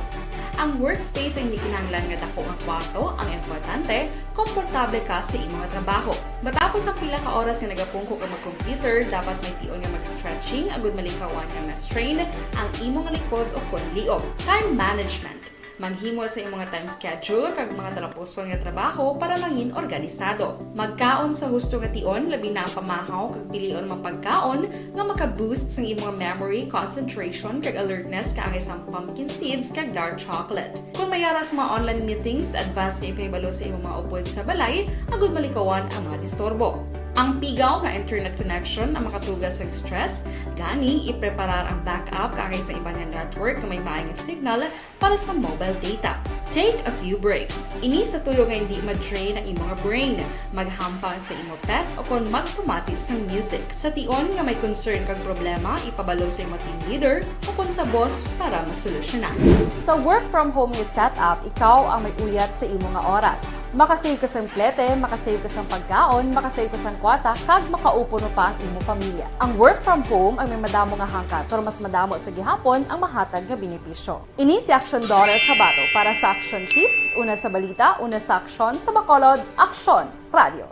Ang workspace ang hindi kinahanglan nga dako nga kwarto, ang importante, komportable ka sa imo nga trabaho. Matapos ang pila ka oras nga nagapungko ka mag-computer, dapat may tion nga mag-stretching agud malikawan nga ma-strain ang imo nga likod o kon liog. Time management. Maghimo sa imo nga time schedule kag mga talapuson nga trabaho para mangin organisado. Magkaon sa husto nga tion, labi na ang pamahaw kag pilion mga pagkaon nga maka-boost sang imo nga memory, concentration, kag alertness kaangay sang pumpkin seeds kag dark chocolate. Kung may ara sa mga online meetings, advance nga ipahibalo sa imo mga upod sa balay agud malikawan ang mga disturbo. Ang pigaw nga internet connection ang makatuga sa stress, gani ipreparar ang backup kaangay sa iban nga network nga may maay nga signal para sa mobile data. Take a few breaks. Ini sa tuyo nga hindi ma-drain ang imo nga brain. Maghampang sa imo pet o kon magpamati sang music. Sa tion nga may concern kag problema, ipabalo sa imo team leader o kon sa boss para masolusyonan. Sa work from home nga setup, ikaw ang may uyat sa imo nga oras. Makasave ka sang plete, makasave ka sang pagkaon, makasave ka sang kwarta, kag makaupo no pa ang imo pamilya. Ang work from home ang may madamo nga hangkat, pero mas madamo sa gihapon ang mahatag nga benepisyo. Ini si Action Daughter Kabato para sa Action Tips, una sa balita, una sa aksyon, sa Bacolod, Aksyon Radio.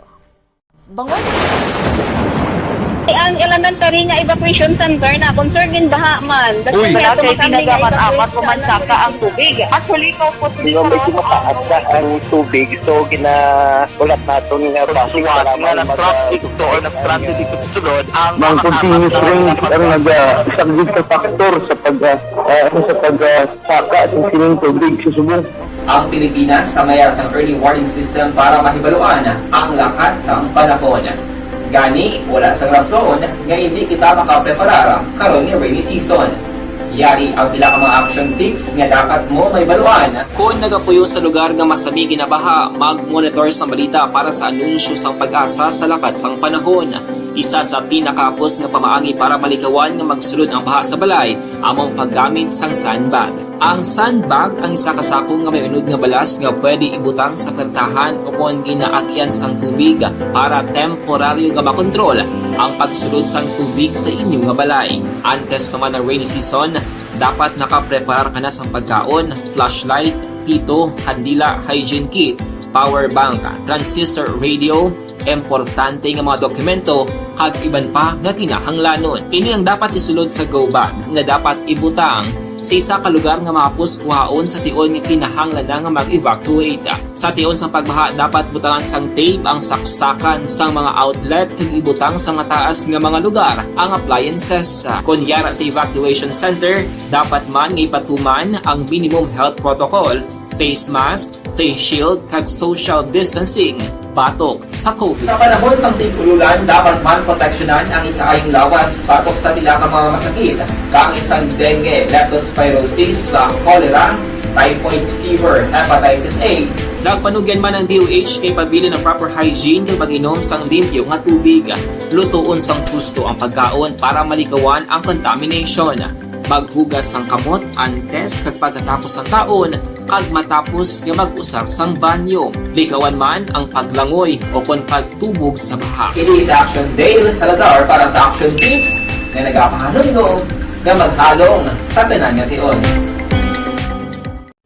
Bangod Ang elementary nga evacuation center na concern in baha man. Uy! Kaya tumakan nga evacuation center. Amat-amat ko man saka ang tubig. Actually, no, po, hindi ko mataas na ang tubig. So, gina-, ulat naton nga basi nga nag-traffic to or nag-transit dito sa sulod ang mga continuous rains ang nag-, ah, isang big factor sa pag, ah, ah, sa pag, ah, saka sa sining tubig sa subong. Ang Pilipinas sa mayara sang early warning system para mahibaluan ang lakat sang panahon. Gani, wala sang rason nga hindi kita makapreparar karon nga rainy season. Yari ang pila ka mga action tips nga dapat mo mahibaluan. Kon nagapuyo sa lugar nga masami ginabaha, mag-monitor sa balita para sa anunsyo sang PAGASA sa lakat sang panahon. Isa sa pinakahapos nga pamaagi para malikawan nga magsulod ang baha sa balay amo ang paggamit sang sandbag. Ang sandbag ang isa ka sako nga may unod nga balas nga pwede ibutang sa pertahan o kon ginaagian sang tubig para temporaryo nga makontrol ang pagsulod sang tubig sa inyo nga balay. Antes pa man ang rainy season, dapat nakapreparar ka na sang pagkaon, flashlight, pito, kandila, hygiene kit, power bank, transistor radio, importante nga mga dokumento, kag iban pa nga kinahanglanon. Ini ang dapat isulod sa go bag nga dapat ibutang sa isa ka lugar nga mahapos kuhaon sa tion nga kinahanglan na nga mag-evacuate. Sa tion sang pagbaha, dapat butangan sang tape ang saksakan sang mga outlet kag ibutang sa mataas nga mga lugar ang appliances. Kon yara sa evacuation center, dapat man nga ipatuman ang minimum health protocol, face mask, face shield, kag social distancing batok sa COVID. Sa panahon sang tig-ululan, dapat man proteksyonan ang ikaayong lawas batok sa pila ka mga masakit, kaangay sang dengue, leptospirosis, sa cholera, typhoid fever, hepatitis A. Nagpanugyan man ang D O H nga ipabilin ang proper hygiene kag mag-inom sang limpyo nga tubig. Lutoon sang husto ang pagkaon para malikawan ang contamination. Maghugas sang kamot antes kag pagkatapos sang kaon, Kag matapos nga mag-usar sang banyo, likawan man ang paglangoy o kon pagtubog sa baha. Ini sa Action Dale Salazar para sa Action Tips nga nagapahanumdom nga maghalong sa tanan nga tion.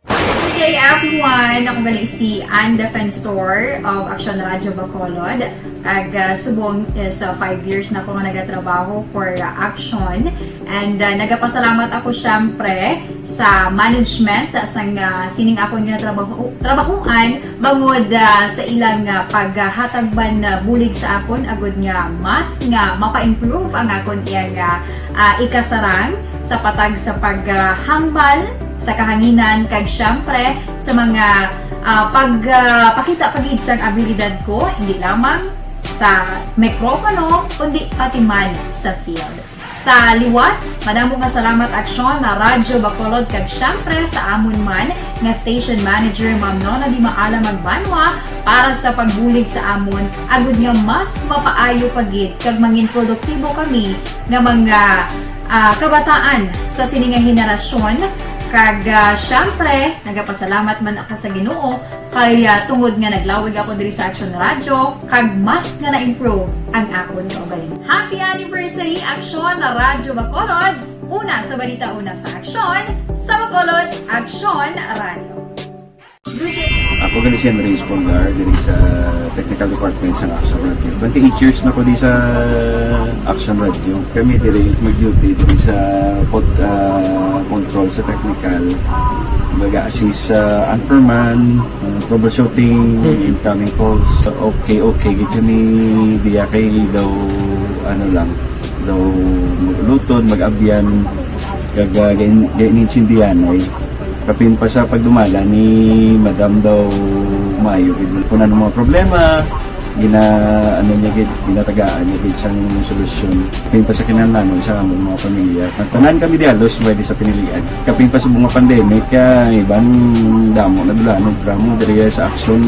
Good day, everyone! Ako gali si Ann Defensor of Action Radio Bacolod. Kag, ah, subong is, ah, five years na ko nga nagatrabaho for, ah, Action. And, ah, nagapasalamat ako, syempre, sa management, ah, sang, ah, sining akon nga trabaho, trabahuan, bangod, ah, sa ilang, ah, paghatag man, ah, bulig sa akon, agud nga mas nga mapa-improve ang akon iyang, ah, ah, ikasarang sa patag sa paghambal sa kahanginan, kag, syempre, sa mga, ah, pag, ah, pakita pa gid sang abilidad ko, hindi lamang sa mikropono, kundi pati man sa field. Sa liwat, madamo nga salamat, Action Radyo Bacolod, kag, syempre, sa amon man nga station manager, Ma'am Nona Di Maala Magbanwa, para sa pagbulig sa amon, agud nga mas mapaayo pa gid kag mangin produktibo kami nga mga, ah, kabataan sa sini nga henerasyon. Kag, ah, syempre, nagapasalamat man ako sa Ginoo kay, ah, tungod nga naglawig ako diri sa Action Radyo, kag mas nga na-improve ang akon kaugalingon. Happy anniversary, Action Radyo Bacolod! Una sa balita, una sa aksyon, sa Bacolod, Action Radyo. Good day. Ako gali si Andres Polgar, diri sa Technical Department sa Action Radio. Twenty-eight years na ko di sa Action Radio. Kami diri mag-duty diri sa pod-, ah, control sa technical. Mag-assist sa anchorman, ah, troubleshooting, incoming calls. Okay, okay, gid kami diya kay daw, ano lang, daw mag-uluton, mag-abyan, kag, ah, gain-, gain-, intindihan ay. Kapin pa sa pagdumala ni Madam daw maayo gid. Kung ano mga problema, gina-, ano niya gid, ginatagaan niya gid sang solusyon. Kapin pa sa kinahanglanon sa among mga pamilya. Ang tanan kami di halos pwede sa pinilian. Kapin pa sa mga pandemic, ah, iban damo na dulanon, drama diri sa aksyon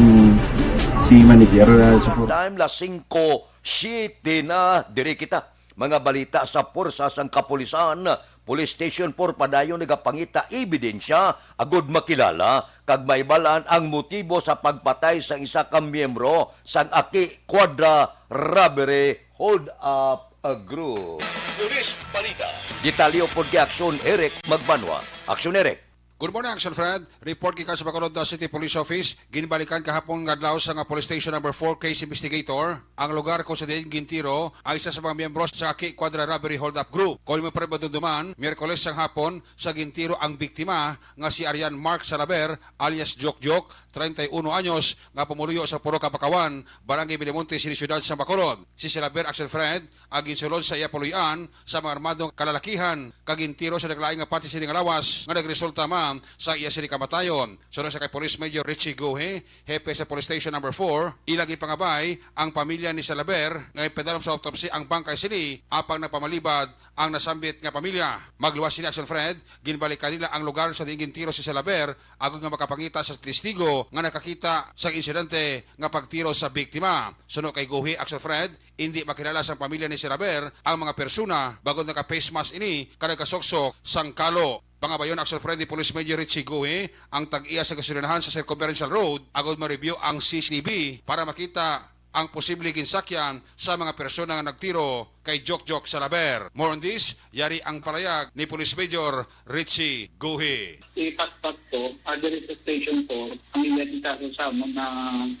si manager, ah, support. Time, las singko, siyete na, diri kita. Mga balita sa Pwersa sang Kapulisan, Police Station four padayon nagapangita ebidensya agud makilala kag maibalan ang motibo sa pagpatay sa isa ka miyembro sang Aki Quadra Robbery Hold-up Group. Police Balita. Detalye upod kay Aksyon Eric Magbanwa. Aksyon Eric. Good morning, Action Fred. Report gikan sa Bacolod City Police Office. Ginbalikan kahapon nga adlaw sa nga Police Station Number four case investigator ang lugar kung sa diin gintiro ang isa sa mga miyembro sa Aki Quadra Robbery Hold-up Group. Kon imo pa madumduman, Miyerkules sang hapon sa gintiro ang biktima nga si Arian Mark Salaber alias Jok Jok, treinta y uno anyos, nga pumuluyo sa Purok Kabacawan, Barangay Bilimonte, City Siyudad sa Bacolod. Si Salaber, Action Fred, ang ginsulod sa iya puloy-an sa mga armadong kalalakihan kag gintiro sa naglain nga parte sini nga lawas nga nagresulta man sa iya sini kamatayon. Suno sa kay Police Major Richie Guhe, hepe sa Police Station Number four, ila gipangabay ang pamilya ni Salaber nga ipadalom sa autopsy ang bangkay sini, apang nagpamalibad ang nasambit nga pamilya. Magluwas sini, Action Fred, ginbalikan nila ang lugar sa diin gintiro si Salaber agud nga makapangita sa testigo nga nakakita sa insidente nga pagtiro sa biktima. Suno kay Guhi, Action Fred, indi makilala sang pamilya ni Salaber ang mga persona bangod naka-face mask ini kag nagkasuksok sang kalo. Pangabayon, Action Fred, ni Police Major Richie Guhi ang tag-iya sa gasolinahan sa Circumferential Road agud ma-review ang C C T V para makita ang posible ginsakyan sa mga persona nga nagtiro kay Jokjok Salaber. More on this, yari ang palayag ni Police Major Richie Guhi. Ipakpak to, ah, diri sa Station four, ang iya di kaso sa amo na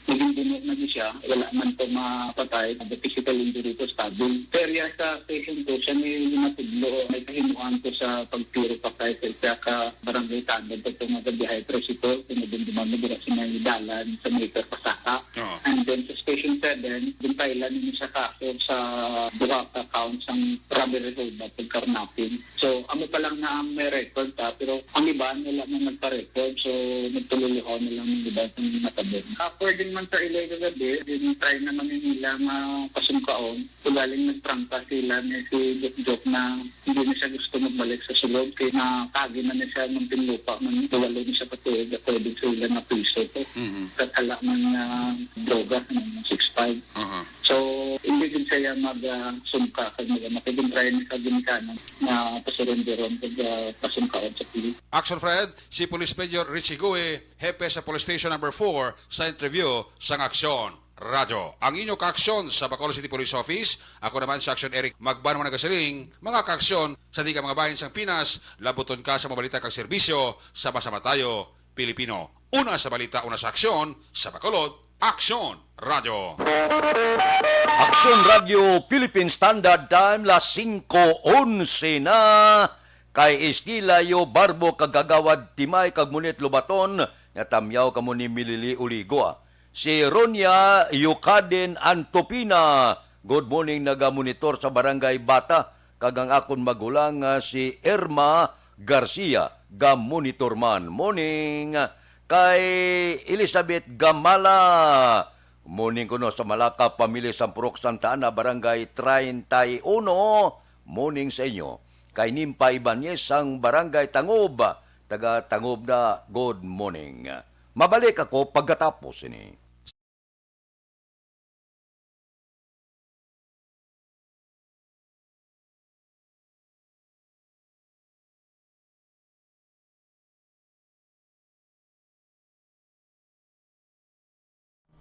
naging buno na di siya, wala man to mapatay, the physical injury to stabbing. Pero iya sa Station two, siya may ginatudlo, may kahimuan to sa pagtiro patay sa isa ka barangay tanod, ito nga gabiyahe tricycle, kung nagdumduman mo dira sa may dalan, sa may Pasaka. Oo. And then sa Station seven, ginpailan nila sa kaso sa duha ka counts sang robbery hold-up ug carnapping. So, amo pa lang na ang may record ta, pero ang iban wala man nagpa-record, so nagtululuhaw na lang ang iban sa mga natabo. According man sa ila kagabi, din-try naman nila nga pasungkaon. Ugaling nagprangka sila ni si Jokjok na hindi na siya gusto magbalik sa sulod kay nakagi na na siya ng pinlupa man, walo na siya katuig according sa ila na piso to. Mhm. Katala man nga droga, ano, six five. Aha. So, hindi din kaya mag, ah, sumka kag mag, makigintray ni sa ginikanan na pasurrenderon kag, ah, pasumkaon sa pulis. Action Fred, si Police Major Richie Gui, hepe sa Police Station Number four, sa interview sang Aksyon Radyo. Ang inyo kaaksyon sa Bacolod City Police Office, ako naman sa Action Eric Magbano nga nagasiling, mga kaaksyon sa di ka mga bahin sang Pinas, labuton ka sa mga balita kag serbisyo sa Basa Matayo Pilipino. Una sa balita, una sa aksyon, sa Bacolod, Aksyon Radyo. Aksyon Radyo Philippine Standard Time, las singko onse na. Kay Eskila Yo Barbo kag Kagawad Timay kag Munit Lobaton, nga tamyaw kamo ni Milili Uligo, ah. Si Ronia Yukaden Antopina, good morning, nagamonitor sa Barangay Bata, kag ang akon magulang nga si Irma Garcia, gamonitor man. Morning. Kay Elizabeth Gamala, morning kuno sa Malaka, pamilya sang Purok Santa Ana, Barangay treinta y uno, morning sa inyo. Kay Nimpa Ibanez sang Barangay Tangob, taga Tangob na, good morning. Mabalik ako pagkatapos ini.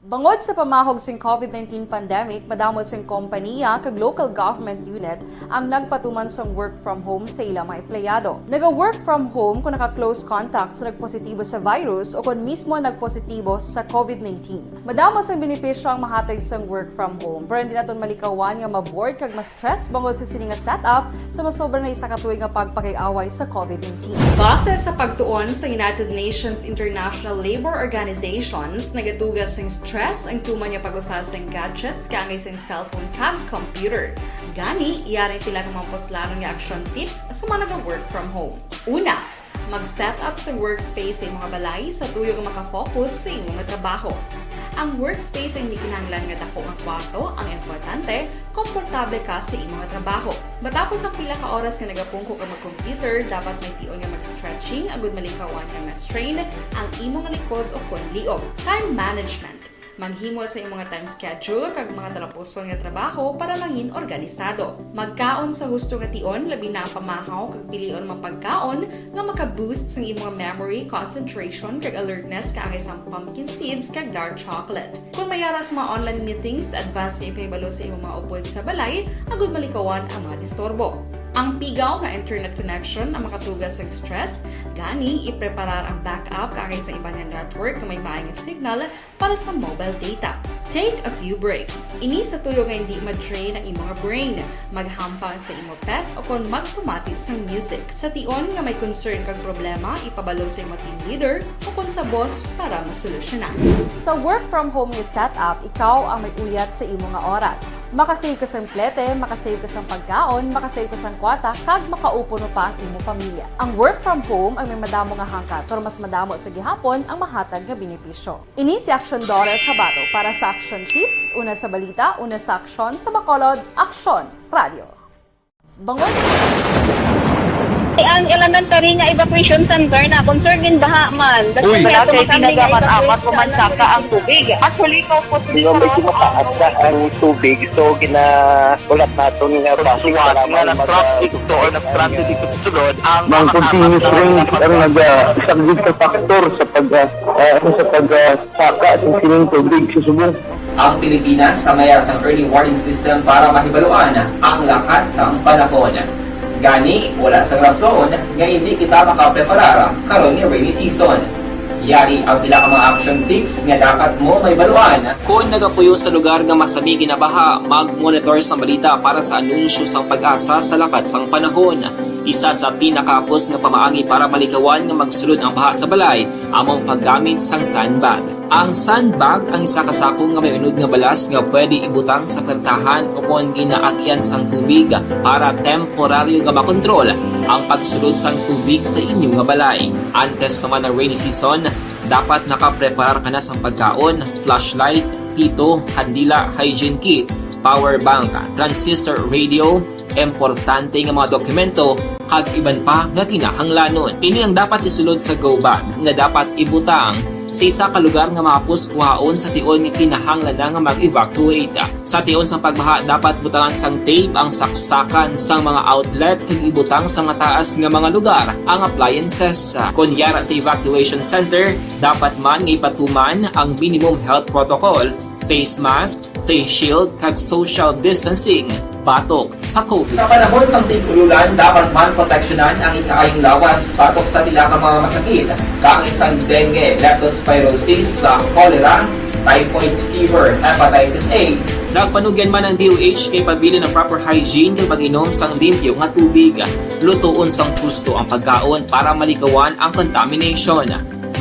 Bangod sa pamahog sing COVID nineteen pandemic, madamo sing kompaniya kag local government unit ang nagpatuman sang work from home sa ila mga empleyado. Naga-work from home kung naka-close contact sa nagpositibo sa virus o kon mismo nagpositibo sa COVID nineteen. Madamo sang benepisyo ang mahatag sang work from home, pero hindi naton malikawan nga ma-bored kag ma-stress bangod sa sini nga setup sa masobra na isa ka tuig nga pagpakig-away sa COVID nineteen. Base sa pagtuon sa United Nations International Labor Organizations, nagatuga sing stress ang tuman nga pag-usa sing gadgets kaangay sing cellphone kag computer. Gani, yari ang pila ka mga puslanon nga action tips sa mga naga-work from home. Una, mag-set up sa workspace sa imong balay sa tuyo nga makafocus sa imong trabaho. Ang workspace ang hindi kinahanglan nga dako nga kwarto, ang importante, komportable ka sa imong trabaho. Matapos ang pila ka oras nga nagapungko ka mag-computer, dapat may tion nga mag-stretching agud malikawan nga ma-strain ang imong likod o kon liog. Time management. Maghimo sa imong time schedule kag mga talapuson nga trabaho para mangin organisado. Magkaon sa husto nga tion, labi na ang pamahaw kag pilion mga pagkaon nga maka-boost sang imong memory, concentration, kag alertness, kaangay sang pumpkin seeds kag dark chocolate. Kung may ara sa mga online meetings, advance nga ipahibalo sa imong mga upod sa balay agud malikawan ang mga disturbo. Ang pigaw nga internet connection ang makatuga sa stress, gani ipreparar ang backup kaangay sa iban nga network nga may maayo nga signal para sa mobile data. Take a few breaks. Ini sa tuyo nga hindi ma-drain ang imo nga brain. Maghampang sa imo pet o kon magpamati sang music. Sa tion nga may concern kag problema, ipabalo sa imo team leader o kon sa boss para masolusyonan. Sa work from home nga setup, ikaw ang may uyat sa imo nga oras. Makasave ka sang plete, makasave ka sang pagkaon, makasave ka sang kwarta, kag makaupod pa ang imo pamilya. Ang work from home ang may madamo nga hangkat, pero mas madamo sa gihapon ang mahatag nga benepisyo. Ini si Action Daughter Tabato para sa Action Tips, una sa balita, una sa aksyon, sa Bacolod, Aksyon Radyo. Bangod. Ang elementary nga evacuation center na concern din baha man. Uy, wala kay ginagamat-amat ko man saka ang tubig. Actually, ikaw po, di ba, medyo mataas na ang tubig, so gina-, ulat naton nga suwat nga nag-transit to or nag-transit dito sa sulod ang mga continuous rain ang nag-, ah, isang good factor sa pag, ah, ah, sa pag, ah, saka sa sining tubig sa subong. Ang Pilipinas sa mayas ang early warning system para mahibaluan ang lakat sang panahon. Gani, wala sang rason nga hindi kita makapreparar karon nga rainy season. Yari ang pila ka mga action tips nga dapat mo mahibaluan. Kon nagapuyo sa lugar nga masami ginabaha, mag-monitor sang balita para sa anunsyo sang PAGASA sa lakat sang panahon. Isa sa pinakahapos nga pamaagi para malikawan nga magsulod ang baha sa balay amo ang paggamit sang sandbag. Ang sandbag ang isa ka sako nga may unod nga balas nga pwede ibutang sa pertahan o kon ginaagyan sang tubig para temporaryo nga makontrol ang pagsulod sang tubig sa inyo nga balay. Antes pa man ang rainy season, dapat nakapreparar ka na sang pagkaon, flashlight, pito, kandila, hygiene kit, power bank, transistor radio, importante nga mga dokumento, kag iban pa nga kinahanglanon. Ini ang dapat isulod sa go bag nga dapat ibutang Sa isa ka lugar nga mahapos kuhaon sa tion nga kinahanglan na nga mag-evacuate. Sa tion sang pagbaha, dapat butangan sang tape ang saksakan sang mga outlet kag ibutang sa mataas nga mga lugar ang appliances. Kon yara sa evacuation center, dapat man nga ipatuman ang minimum health protocol, face mask, face shield, kag social distancing batok sa COVID. Sa panahon sang tig-ulolan, dapat man proteksyonan ang ikaayong lawas batok sa pila ka mga masakit, kaangay sang dengue, leptospirosis, sa cholera, typhoid fever, hepatitis A. Nagpanugyan man ang D O H kay pabilin ang proper hygiene kag mag-inom sang limpyo nga tubig. Lutoon sang husto ang pagkaon para malikawan ang contamination.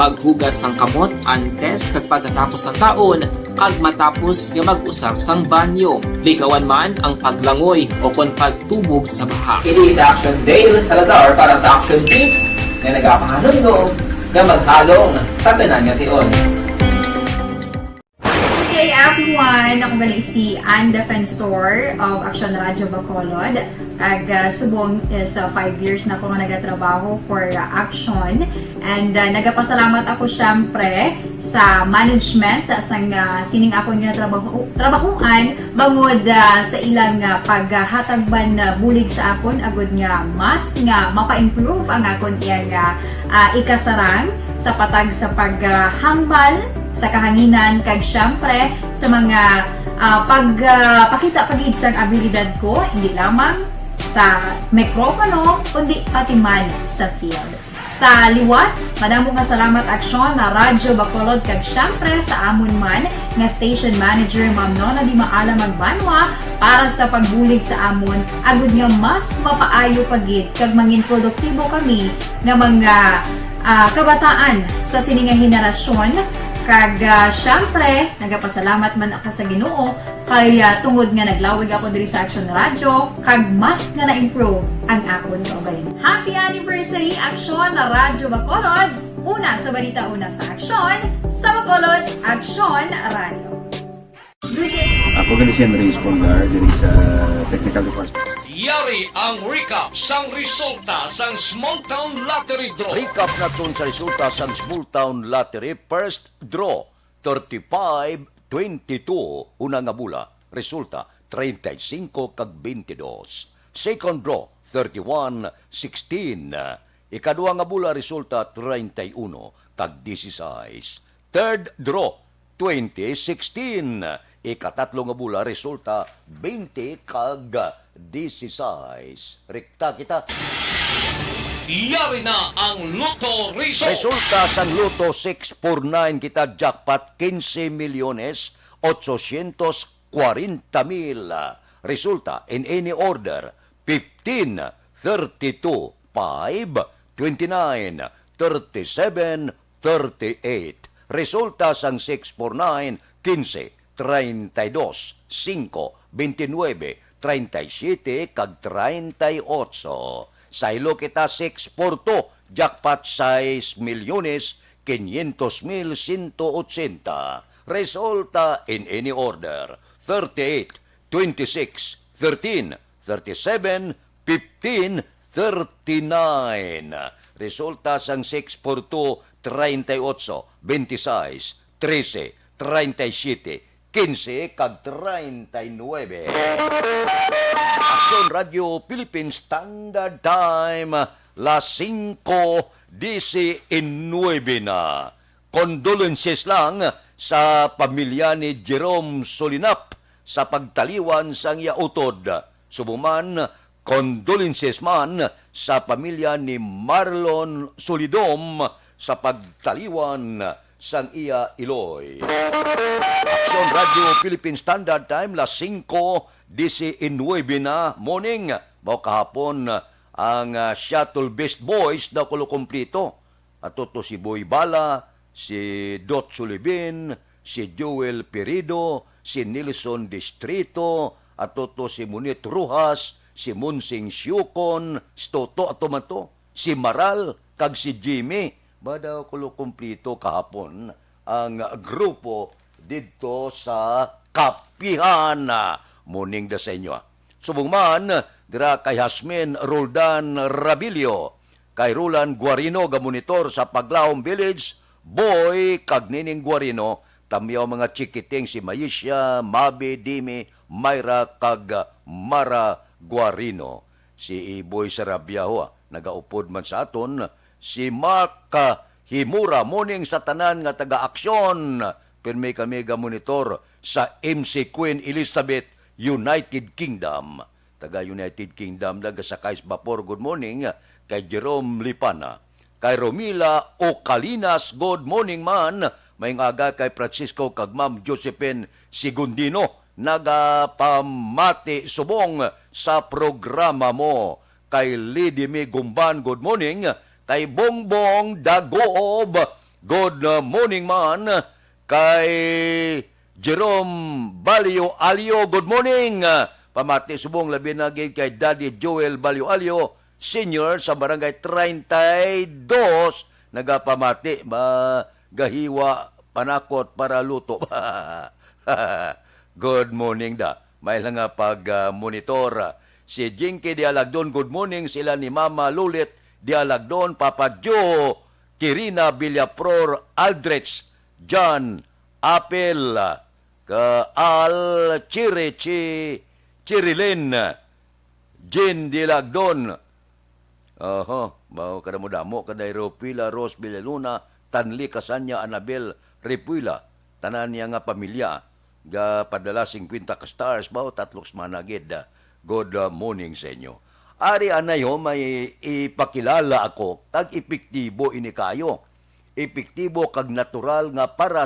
Maghugas sang kamot antes kag pagkatapos sang kaon, kag matapos nga mag-usar sang banyo. Likawan man ang paglangoy o kon pagtubog sa baha. Ini si Action Dale Salazar para sa Action Tips nga nagapahanumdom nga maghalong sa tanan nga tion. Good day, everyone. Ako gali si Ann Defensor of Action Radio Bacolod. Kag, ah, subong, eh, sa five years na ako nga nagatrabaho for, ah, Action. And, ah, nagapasalamat ako, syempre, sa management, ah, sang, ah, sining akong ginatrabaho-, trabahuan, bangod, ah, sa ilang, ah, paghatag man, ah, bulig sa akon, agud nga mas nga mapa-improve ang akon iyang, ah, ah, ikasarang sa patag sa paghambal sa kahanginan, kag, syempre, sa mga, ah, pag, ah, pakita pa gid sang abilidad ko, hindi lamang sa mikropono, kundi pati man sa field. Sa liwat, madamo nga salamat, Aksyon, na Radyo Bacolod, kag, syempre, sa amon man nga station manager, Ma'am Nona Di Maala Magbanwa, para sa pagbulig sa amon, agud nga mas mapaayo pa gid kag mangin produktibo kami nga mga, ah, kabataan sa sini nga henerasyon. Kag, ah, syempre, nagapasalamat man ako sa Ginoo kay, ah, tungod nga naglawig ako diri sa Action Radio, kag mas nga na-improve ang akon kaugalingon. Happy anniversary, Aksyon na Radyo Bacolod! Una sa balita, una sa aksyon, sa Bacolod, Aksyon Radio. Good day. Ako gani si Andres Polgar, diri sa Technical Department. Yari ang recap sang resulta sang Small Town Lottery Draw. Recap naton sa resulta sang Small Town Lottery First Draw, thirty-five twenty-two, una nga bula, resulta treinta y cinco kag veintidós. Second draw, thirty-one sixteen. Ikadua nga bula, resulta treinta y uno kag dieciséis. Third draw, twenty sixteen. Ikatatlo nga bula, resulta twenty kag dieciséis. Rekta kita. Yari na ang Lotto Result. Resulta sang Lotto six four nine, kita jackpot quince milyones ochocientos cuarenta mil. Resulta in any order, fifteen, thirty-two, five, twenty-nine, thirty-seven, thirty-eight. Resulta sang six four nine, quince, treinta y dos, cinco, veintinuebe, treinta y siete, kag treinta y ocho. Saylo kita, six four two, jackpot sais milyones quinientos mil ciento ochenta. Resulta in any order, thirty-eight, twenty-six, thirteen, thirty-seven, fifteen, thirty-nine. Resulta sang six four two, treinta y ocho, veintiséis, trece, treinta y siete, quince, kag treinta y nuebe. Aksyon Radio Philippine Standard Time, las cinco diecinuebe na. Condolences lang sa pamilya ni Jerome Solinap sa pagtaliwan sang iya utod. Subong man, condolences man sa pamilya ni Marlon Solidom sa pagtaliwan sang iya iloy. Aksyon Radio Philippine Standard Time, las cinco diecinuebe na, morning. Mao kahapon ang, ah, Shuttle Beast Boys na kulo kumplito. Ato to si Boy Bala, si Dot Sulibin, si Joel Pirido, si Nelson Distrito, ato to si Monit Rojas, si Monsing Siukon, si Toto, ato man to, si Maral, kag si Jimmy. Ba daw kulo kumplito kahapon ang grupo didto sa Kapihan. Morning da sa inyo, ah. Subong man, dira kay Hasmin Roldan Rabilio, kay Roland Guarino, ga monitor sa Paglahom Village, Boy kag Nining Guarino, tamyaw mga chikiting si Maisha, Mabi, Dimi, Myra, kag Mara Guarino. Si Iboy Sarabia, ho, ah, nagaupod man sa aton. Si Mark, ah, Himura, morning sa tanan nga taga-aksyon. Pirmi kami ga monitor sa M C Queen Elizabeth, United Kingdom. Taga United Kingdom, nagasakay sa bapor. Good morning kay Jerome Lipana. Kay Romila Ocalinas, good morning man. Mayong aga kay Francisco kag Ma'am Josephine Sigundino, nagapamati subong sa programa mo. Kay Lady May Gumban, good morning. Kay Bongbong Dagob, good morning man. Kay Jerome Balyo Alyo, good morning. Ah, pamati subong labi na gid kay Daddy Joel Balyo Alyo Senior sa Barangay treinta y dos, nagapamati ba gahiwa panakot para luto. Good morning da. May lang nga pag, ah, monitor. Si Jinky Dialagdon, good morning. Sila ni Mama Lulit Dialagdon, Papa Joe, Kirina Villapror, Aldrich, John, Apil, ka Al Chiri Chi, Chirilin, Jin Dilagdon. Oho, bawo ka damo-damo, ka Dairo Pila, Rose Villaluna, Tanli Kasanya, Anabel Repuila, tanan niya nga pamilya, ga padala fifty ka stars, bawo tatlong semana gid. Good, uh, morning sa inyo. Ari anay ho, may ipakilala ako, kag epektibo ini kayo. Epektibo kag natural nga para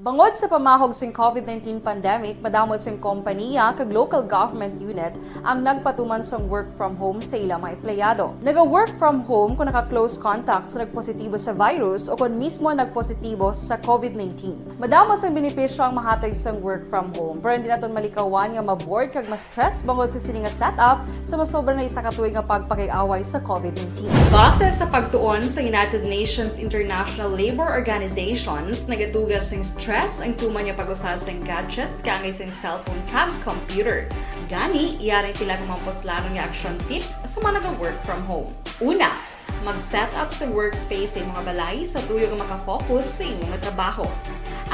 Bangod sa pamahog sing covid nineteen pandemic, madamo sing kompaniya kag local government unit ang nagpatuman sang work from home sa ila mga empleyado. Naga-work from home kung naka-close contact sa nagpositibo sa virus o kon mismo nagpositibo sa covid nineteen. Madamo sang benepisyo ang mahatag sang work from home, pero hindi naton malikawan nga ma-bored kag ma-stress bangod sa sini nga setup sa masobra na isa ka tuig nga pagpakig-away sa covid nineteen. Base sa pagtuon sa United Nations International Labour Organizations, nagatuga sing stress ang tuman nga pag-usa sing gadgets kaangay sing cellphone kag computer. Gani, yari ang pila ka mga puslanon nga action tips sa mga naga-work from home. Una, mag-set up sa workspace sa imong balay sa tuyo nga makafocus sa imong trabaho.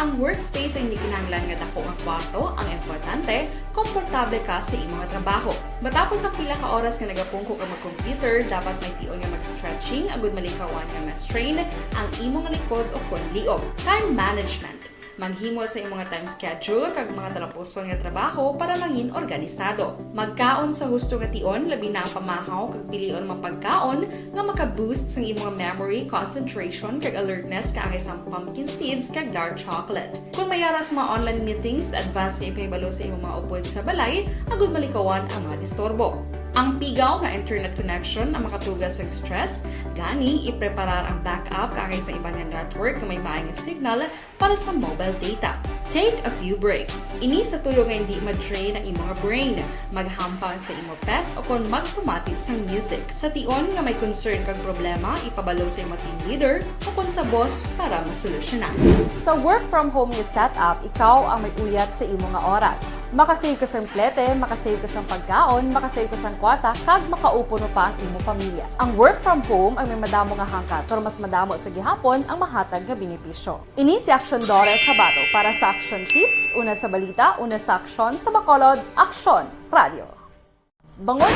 Ang workspace ay hindi kinahanglan nga dako nga kwarto, ang importante, komportable ka sa imong trabaho. Matapos ang pila ka oras nga nagapungko ka mag-computer, dapat may tion nga mag-stretching agud malikawan nga ma-strain ang imong likod o kon liog. Time management. Maghimo sa imong time schedule kag mga talapuson nga trabaho para mangin organisado. Magkaon sa husto nga tion, labi na ang pamahaw kag pilion ang mga pagkaon nga maka-boost sang imong memory, concentration, kag alertness kaangay sang pumpkin seeds kag dark chocolate. Kon may ara sa mga online meetings, advance nga ipahibalo sa imong mga upod sa balay agud malikawan ang mga disturbo. Ang pigaw nga internet connection ang makatuga sa stress, gani ipreparar ang backup kaangay sa iban nga network nga may maay nga signal para sa mobile data. Take a few breaks. Ini sa tuyo nga hindi ma-drain ang imong brain. Maghampang sa imo pet o kon magpamati sang music. Sa tion nga may concern kag problema, ipabalo sa imo team leader o kon sa boss para masolusyonan. Sa work from home nga setup, ikaw ang may uyat sa imo nga oras. Makasave ka sang plete, makasave ka sang pagkaon, makasave ka sang kwarta, kag makaupo pa ang imo pamilya. Ang work from home ang may madamo nga hangkat, pero mas madamo sa gihapon ang mahatag nga benepisyo. Ini si Aksyon Dora Cabato para sa Action Tips, una sa balita, una sa aksyon, sa Bacolod, Aksyon Radio. Bangod.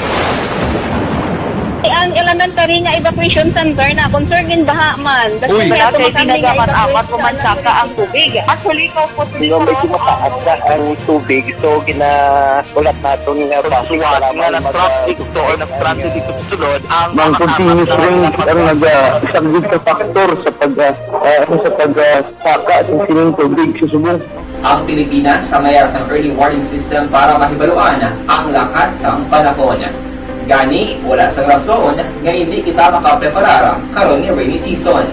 Ang elementary nga evacuation center na concern in baha man. Uy. Wala kay ginagamit-amat, umansaka ang tubig. Actually, ikaw po, medyo mataas na ang tubig. So, gina-, ulat naton nga bus para nga mag-, nag-traffic to or nag-transit dito sa sulod ang mga continuous rain ang nag-, ah, isang risk factor sa pag, ah, ah, sa pag, ah, saka sa sining tubig sa Subo. Ang Pilipinas sa mayar sang early warning system para mahibaluan ang lakat sang panahon. Gani, wala sang rason nga hindi kita makapreparar karon ni rainy season.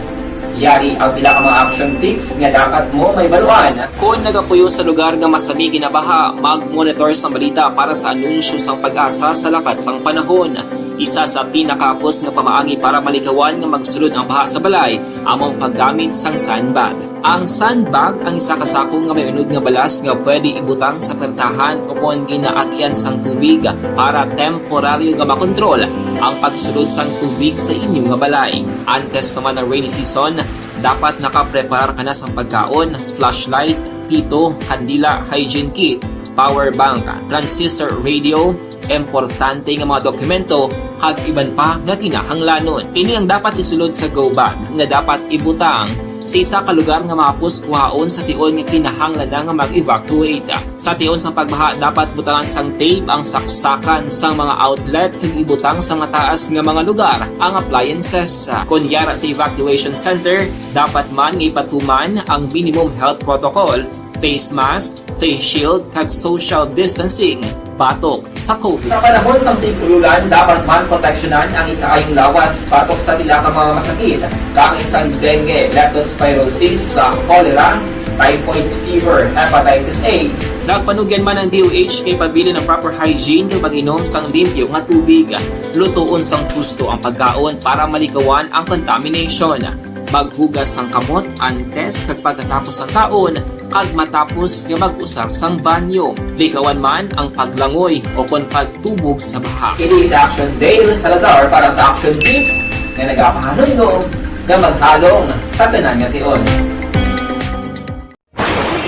Yari ang pila ka mga action tips nga dapat mo mahibaluan. Kon nagapuyo sa lugar nga masami ginabaha, mag-monitor sang balita para sa anunsyo sang PAGASA sa lakat sang panahon. Isa sa pinakahapos nga pamaagi para malikawan nga magsulod ang baha sa balay amo ang paggamit sang sandbag. Ang sandbag ang isa ka sako nga may unod nga balas nga pwede ibutang sa pertahan o kon ginaagyan sang tubig para temporaryo nga makontrol ang pagsulod sang tubig sa inyo nga balay. Antes pa man ang rainy season, dapat nakapreparar ka na sang pagkaon, flashlight, pito, kandila, hygiene kit, power bank, transistor radio, importante nga mga dokumento, kag iban pa nga kinahanglanon. Ini ang dapat isulod sa go bag nga dapat ibutang sa isa ka lugar nga mahapos kuhaon sa tion nga kinahanglan na nga mag-evacuate. Sa tion sang pagbaha, dapat butangan sang tape ang saksakan sang mga outlet kag ibutang sa mataas nga mga lugar ang appliances. Kon yara sa evacuation center, dapat man nga ipatuman ang minimum health protocol, face mask, face shield, kag social distancing batok sa COVID. Sa panahon sang tig-ululan, dapat man proteksyonan ang ikaayong lawas batok sa pila ka mga masakit, kaangay sang dengue, leptospirosis, sa cholera, typhoid fever, hepatitis A. Nagpanugyan man ang D O H nga ipabilin ang proper hygiene kag pag-inom sang limpyo nga tubig. Lutoon sang husto ang pagkaon para malikawan ang contamination. Maghugas sang kamot antes kag pagkatapos sang kaon kag matapos nga mag-usar sang banyo. Likawan man ang paglangoy o kon pagtubog sa baha. Kini sa Action Dale Salazar para sa Action Tips nga nagapahanumdom nga maghalong sa tanan nga tion.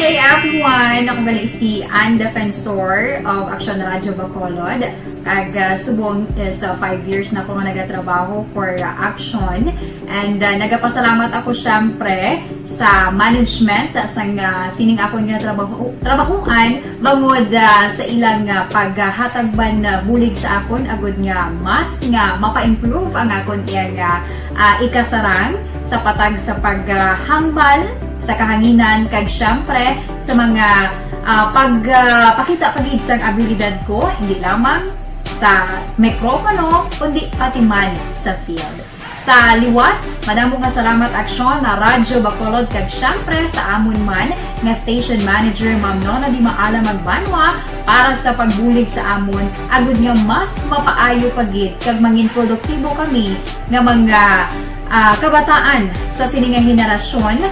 Good day, everyone! Ako gali si Ann Defensor of Action Radio Bacolod. Kag, ah, subong is, ah, five years na ako nga nagatrabaho for, ah, Action. And, ah, nagapasalamat ako, syempre, sa management, ah, sang, ah, sining akon nga trabaho, trabahuan, bangod, ah, sa ilang, ah, paghatag man, ah, bulig sa akon, agud nga mas nga mapa-improve ang akon iyang, ah, ah, ikasarang sa patag sa paghambal sa kahanginan, kag syempre sa mga, ah, pag, ah, pakita pa gid sang abilidad ko, hindi lamang sa mikropono, kundi pati man sa field. Sa liwat, madamo nga salamat, Aksyon, na Radyo Bacolod, kag syempre sa amon man nga station manager, Ma'am Nona Di Maala Magbanwa, para sa pagbulig sa amon, agud nga mas mapaayo pa gid kag mangin produktibo kami nga mga, ah, kabataan sa sini nga henerasyon.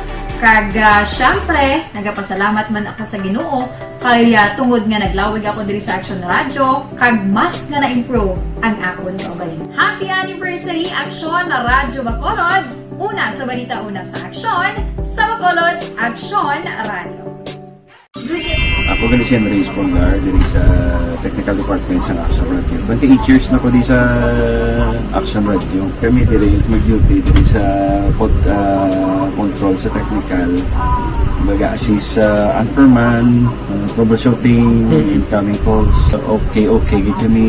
Kag, ah, syempre, nagapasalamat man ako sa Ginoo kay, ah, tungod nga naglawig ako diri sa Action Radio, kag mas nga na-improve ang akon kaugalingon. Happy anniversary, Action Radyo Bacolod! Una sa balita, una sa aksyon, sa Bacolod, Action Radio. Ako gali si Andres Polgar, diri sa technical department sa Action Radio. Twenty-eight years na ko di sa Action Radio. Kami diri mag-duty diri sa pod-, ah, control sa technical. Baga assist sa anchorman, ah, troubleshooting, incoming calls. Okay, okay, gid kami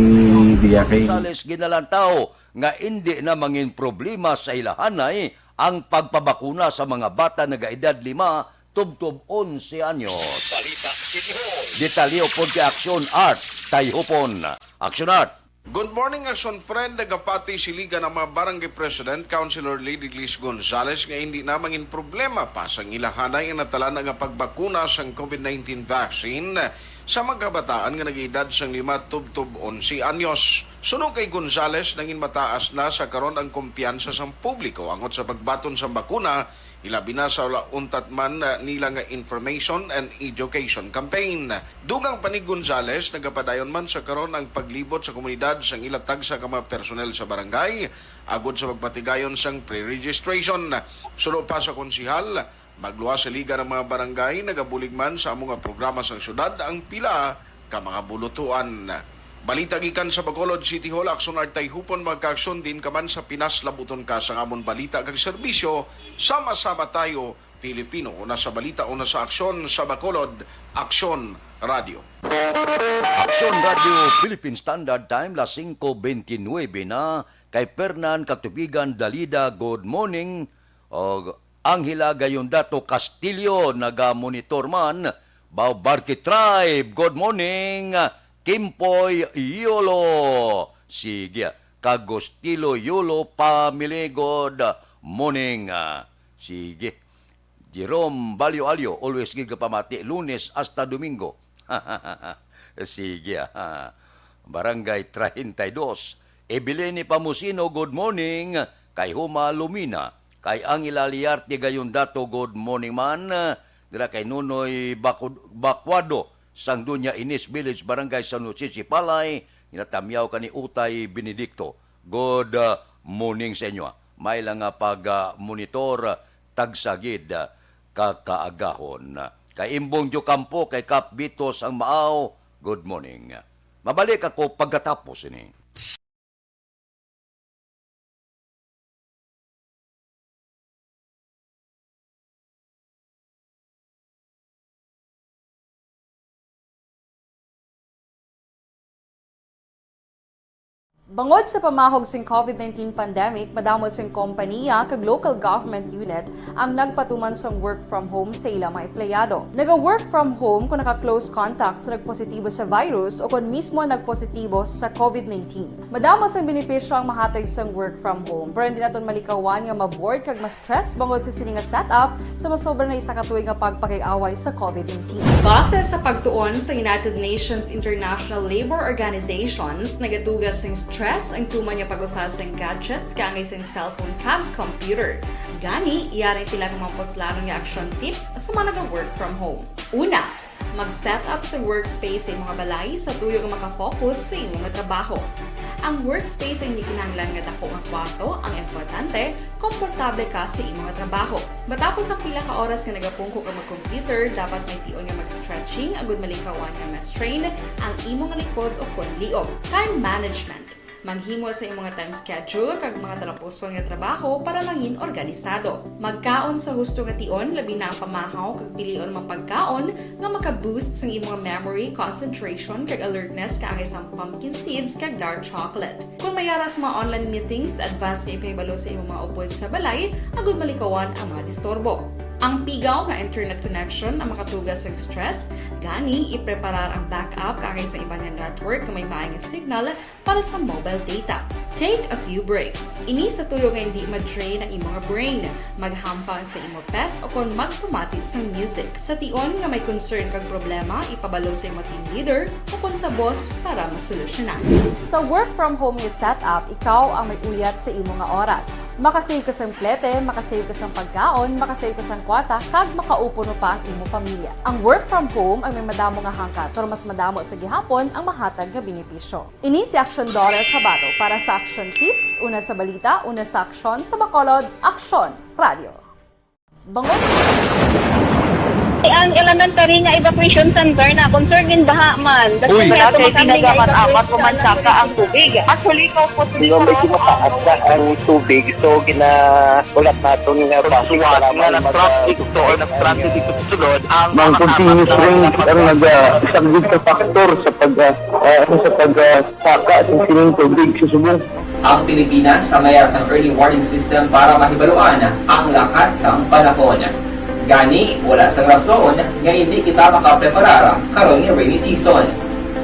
diya kay Gonzales ginalantaw nga indi na mangin problema sa ilahanay ang pagpabakuna sa mga bata nagaedad lima tubtob onse anyos. Balita City Hall. Detalye upod kay Action Art Tayhupon. Action Art. Good morning, Action Friend. Nagapati si Liga ng mga Barangay President, Councilor Lady Liz Gonzales, nga hindi na mangin problema pa sang ilahanay ang natalana nga pagbakuna sang COVID nineteen vaccine sa mga kabataan nga nag-edad sang lima tubtob onse anyos. Suno kay Gonzales, nangin mataas na sa karon ang kumpiyansa sang publiko angot sa pagbaton sang bakuna, ilabi na sa wala untat man, ah, nila nga information and education campaign. Dugang pa ni Gonzales, nagapadayon man sa karon ang paglibot sa komunidad sang ila tagsa ka mga personnel sa barangay agod sa pagpatigayon sang pre-registration. Suno pa sa konsihal, magluwas sa Liga ng mga Barangay, nagabulig man sa amo nga programa sang syudad ang pila ka mga bulutuan. Balita gikan sa Bacolod City Hall, Action Art Tayhupon, mga kaaksyon, diin ka man sa Pinas, labuton ka sang amon balita kag serbisyo. Sama-sama tayo, Pilipino, una sa balita, una sa aksyon, sa Bacolod, Aksyon Radio. Aksyon Radio Philippine Standard Time, las singko bentynwebe na. Kay Fernan Katubigan Dalida, good morning. Og Angela Gayondato Castillo, naga-monitor man. Bao Barque Tribe, good morning. Kimpoy Yolo, sige. Kag Gustilo Yolo family, good morning. Ah, sige. Jerome Balyo Alyo, always gid kapamati, Lunes hasta Domingo. Sige, ah. Barangay treinta y dos, Ebilini Pamusino, good morning. Kay Huma Lumina, kay Angela Liarte gayon dato, good morning man. Dira kay Nonoy Bakud-, Bacuado, sang Dunya Ines Village, Barangay San Jose, Sipalay, ginatamyaw kani Utay Benedicto. Good, uh, morning sa inyo. May lang nga pag, uh, monitor, uh, tagsagid, uh, kakaagahon. Kay Imbong Diocampo, kay Kap Bito sang Maaw, good morning. Mabalik ako pagkatapos ini. Bangod sa pamahog sing COVID nineteen pandemic, madamo sing kompaniya kag local government unit ang nagpatuman sang work from home sa ila mga empleyado. Naga-work from home kon naka-close contact sa nagpositibo sa virus o kon mismo nagpositibo sa COVID nineteen. Madamo sang benepisyo ang mahatag sang work from home, pero hindi naton malikawan nga ma-bored kag ma-stress bangod sa sini nga setup sa masobra na isa ka tuig nga pagpakig-away sa COVID nineteen. Base sa pagtuon sa United Nations International Labor Organizations, nagatuga sing stress ang tuman nga pag-usa sing gadgets kaangay sing cellphone kag computer. Gani, yari ang pila ka mga puslanon nga action tips sa mga naga-work from home. Una, mag-set up sa workspace sa imong balay sa tuyo nga makafocus sa imong trabaho. Ang workspace ang hindi kinahanglan nga dako nga kwarto, ang importante, komportable ka sa imong trabaho. Matapos ang pila ka oras nga nagapungko ka mag-computer, dapat may tion nga mag-stretching agud malikawan nga ma-strain ang imong likod o kon liog. Time management. Maghimo sa imong time schedule kag mga talapuson nga trabaho para mangin organisado. Magkaon sa husto nga tion, labi na ang pamahaw, kag pilion ang mga pagkaon nga maka-boost sang imong memory, concentration, kag alertness, kaangay sang pumpkin seeds kag dark chocolate. Kon may ara sa mga online meetings, advance nga ipahibalo sa imong mga upod sa balay agud malikawan ang mga disturbo. Ang pigaw nga internet connection ang makatuga sang stress, gani ipreparar ang backup kaangay sa iban nga network nga may maay nga signal para sa mobile data. Take a few breaks. Ini sa tuyo nga hindi ma-drain ang imong brain. Maghampang sa imo pet o kon magpamati sang music. Sa tion nga may concern kag problema, ipabalo sa imo team leader o kon sa boss para masolusyonan. Sa work from home nga setup, ikaw ang may uyat sa imo nga oras. Makasave ka sang plete, makasave ka sang pagkaon, makasave ka sang kwarta, kag makaupo no pa ang imo pamilya. Ang work from home ang may madamo nga hangkat, pero mas madamo sa gihapon ang mahatag nga benepisyo. Ini si Aksyon Daughter Tabato para sa Aksyon Tips, una sa balita, una sa aksyon, sa Bacolod, Aksyon Radio. Bangon. Ang elementary nga evacuation center na concerned in baha man. Uy! Kay tinaga man amat ko man saka ang tubig. Actually, ko po. Medyo mataas na ang tubig, so gina-, ulat naton nga bus nga nag-traffic to or nag-transit dito sa sulod ang mga continuous rains ang nagasaglit sa faktor sa pag, ah, ah, sa pag, ah, saka sa sining tubig sa subong. Ang Pilipinas ang may sang early warning system para mahibaluan ang lakat sang panahon. Gani, wala sang rason nga hindi kita makapreparar karon nga rainy season.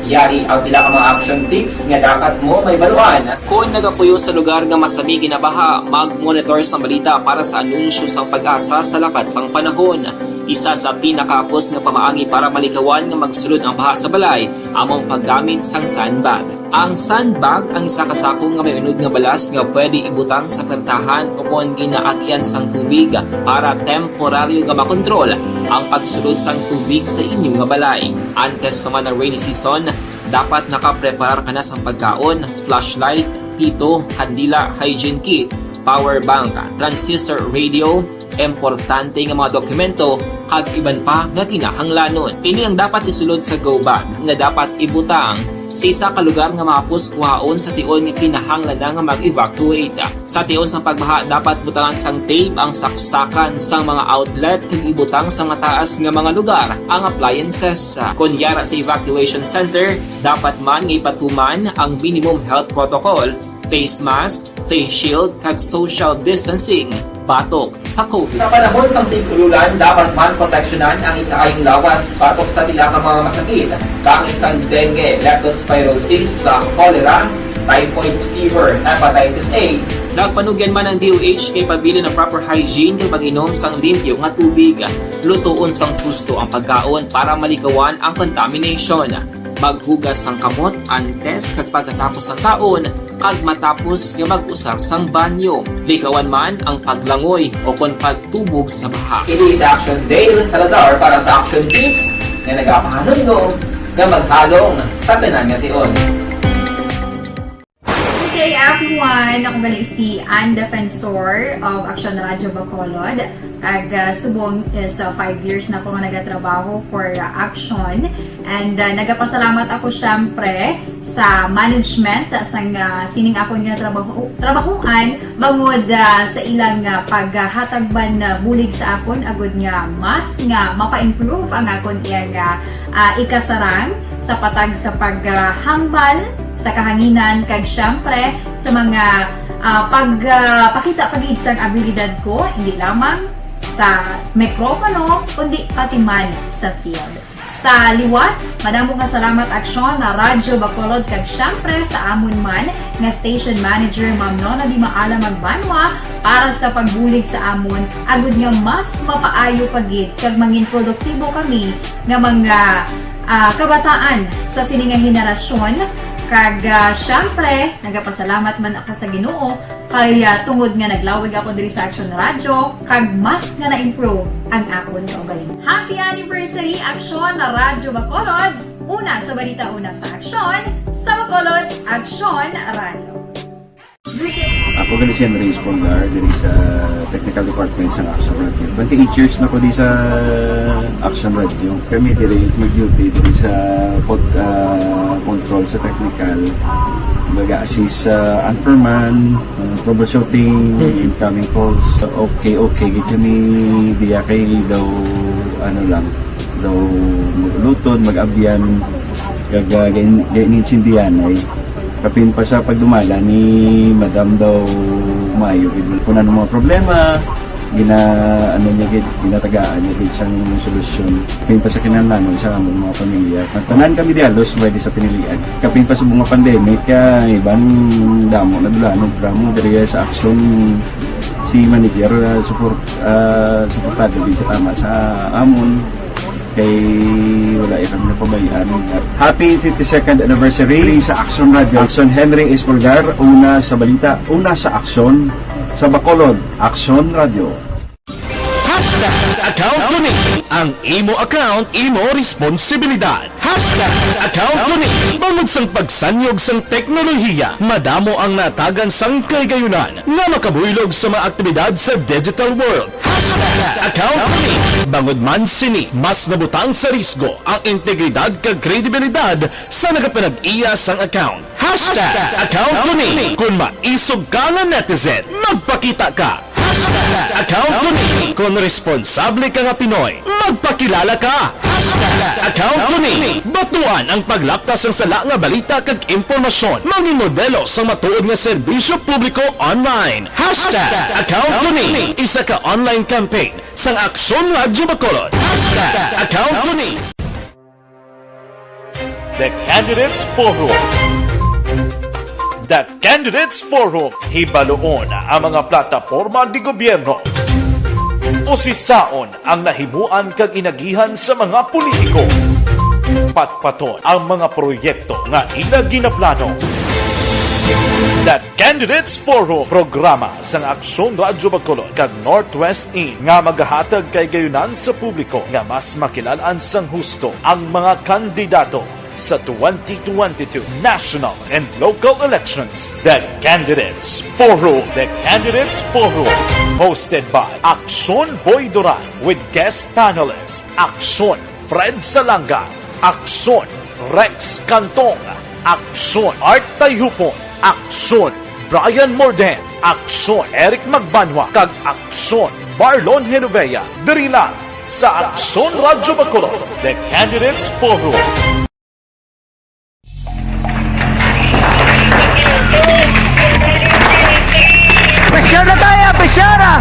Yari ang pila ka mga action tips nga dapat mo mahibaluan. Kon nagapuyo sa lugar nga masami ginabaha, mag-monitor sa balita para sa anunsyo sang PAGASA sa lakat sang panahon. Isa sa pinakahapos nga pamaagi para malikawan nga magsulod ang baha sa balay amo ang paggamit sang sandbag. Ang sandbag ang isa ka sako nga may unod nga balas nga pwede ibutang sa pertahan o kon ginaagian sang tubig para temporaryo nga makontrol ang pagsulod sang tubig sa inyo nga balay. Antes pa man ang rainy season, dapat nakapreparar ka na sang pagkaon, flashlight, pito, kandila, hygiene kit, power bank, transistor radio, importante nga mga dokumento, kag iban pa nga kinahanglanon. Ini ang dapat isulod sa go bag nga dapat ibutang sa isa ka lugar nga mahapos kuhaon sa tion nga kinahanglan na nga mag-evacuate. Sa tion sang pagbaha, dapat butangan sang tape ang saksakan sang mga outlet kag ibutang sa mataas nga mga lugar ang appliances. Kon yara sa evacuation center, dapat man nga ipatuman ang minimum health protocol, face mask, face shield, kag social distancing batok sa COVID. Sa panahon sang tig-ululan, dapat man proteksyonan ang ikaayong lawas batok sa pila ka mga masakit, kaangay sang dengue, leptospirosis, sa cholera, typhoid fever, hepatitis A. Nagpanugyan man ang D O H nga ipabilin ang proper hygiene kag pag-inom sang limpyo nga tubig. Lutoon sang husto ang pagkaon para malikawan ang contamination. Maghugas sang kamot antes kag pagkatapos sang kaon, Kag matapos nga mag-usar sang banyo, likawan man ang paglangoy o kon pagtubog sa baha. Ini si Action Dale Salazar para sa Action Tips nga nagapahanumdom nga maghalong sa tanan nga tion. Good day, everyone! Ako gali si Ann Defensor of Action Radio Bacolod. Kag, ah, subong is, ah, five years na ko nga nagatrabaho for, ah, Action. And, ah, nagapasalamat ako, syempre, sa management, ah, sang, ah, sining akon nga trabaho, trabahuan, bangod, ah, sa ilang, ah, paghatag man, ah, bulig sa akon, agud nga mas nga mapa-improve ang akon iyang, ah, ah, ikasarang sa patag sa paghambal sa kahanginan, kag, syempre, sa mga, ah, pag, ah, pakita pa gid sang abilidad ko, hindi lamang sa mikropono, kundi pati man sa field. Sa liwat, madamo nga salamat, Action Radyo Bacolod, kag syempre sa amon man nga station manager, Ma'am Nona Di Maala Magbanwa, para sa pagbulig sa amon, agud nga mas mapaayo pa gid kag mangin produktibo kami nga mga, ah, kabataan sa sini nga henerasyon. Kag, ah, syempre, nagapasalamat man ako sa Ginoo kay, ah, tungod nga naglawig ako diri sa Action Radyo, kag mas nga na-improve ang akon kaugalingon. Happy anniversary, Action Radyo Bacolod! Una sa balita, una sa aksyon, sa Bacolod, Action Radyo. Ako gali si Henry Espolgar, diri sa Technical Department sa Action Radio. Twenty-eight years na ko di sa Action Radio. Kami diri mag-duty diri sa pod-, ah, control sa technical. Mag-assist sa anchorman, ah, troubleshooting, incoming calls. Okay, okay, gid kami diya kay daw, ano lang, daw mag-ulutod, mag-abyan, kag, ah, gain-, gain-, intindihan ay. Kapin pa sa pagdumala ni Madam daw maayo gid. Kung ano mga problema, gina-, ano niya gid, ginatagaan niya gid sang solusyon. Kapin pa sa kinahanglanon sa among mga pamilya. Tanan kami di halos pwede sa pinilian. Kapin pa sa mga pandemic, kay iban damo na dulanon, damo diri sa aksyon si manager, ah, support, ah, suportado gid tama sa amon. Kay wala iya kami napabayaan. Happy fifty-second anniversary sa Action Radio. Action Henry Espolgar, una sa balita, una sa aksyon, sa Bacolod, Action Radio. Hashtag account ko ni. Ang imo account, imo responsibilidad. Hashtag account ko ni. Bangod sang pagsanyog sang teknolohiya, madamo ang natagan sang kahigayunan nga makabuylog sa mga aktibidad sa digital world. Hashtag account ko ni. Bangod man sini, mas nabutang sa risgo ang integridad kag kredibilidad sa nagapanag-iya sang account. Hashtag account ko ni. Kung maisog ka nga netizen, magpakita ka. Hashtag account ko ni. Kung responsable ka nga Pinoy, magpakilala ka. Hashtag account ko ni. Batuan ang paglapta sang sala nga balita kag impormasyon. Mangin modelo sang matuod nga serbisyo publiko online. Hashtag account ko ni. Isa ka online campaign sang Aksyon Radyo Bacolod. Hashtag account ko ni. The Candidates Forum. The Candidates Forum, hibaluon ang mga plataporma di gobyerno. Usisaon ang nahimuan kag inagihan sa mga politiko. Patpaton ang mga proyekto nga ila ginaplano. The Candidates Forum, programa sang Aksyon Radyo Bacolod kag Northwest In nga magahatag kahigayunan sa publiko nga mas makilal-an sang husto ang mga kandidato sa twenty twenty-two national and local elections. The Candidates Forum. The Candidates Forum, hosted by Aksyon Boy Duran with guest panelist Aksyon Fred Salanga, Aksyon Rex Cantong, Aksyon Art Tayhupon, Aksyon Brian Morden, Aksyon Eric Magbanwa, kag Aksyon Marlon Genovea, diri lang sa Aksyon Radyo Bacolod, The Candidates Forum. Pressure na tayo! Pressure na!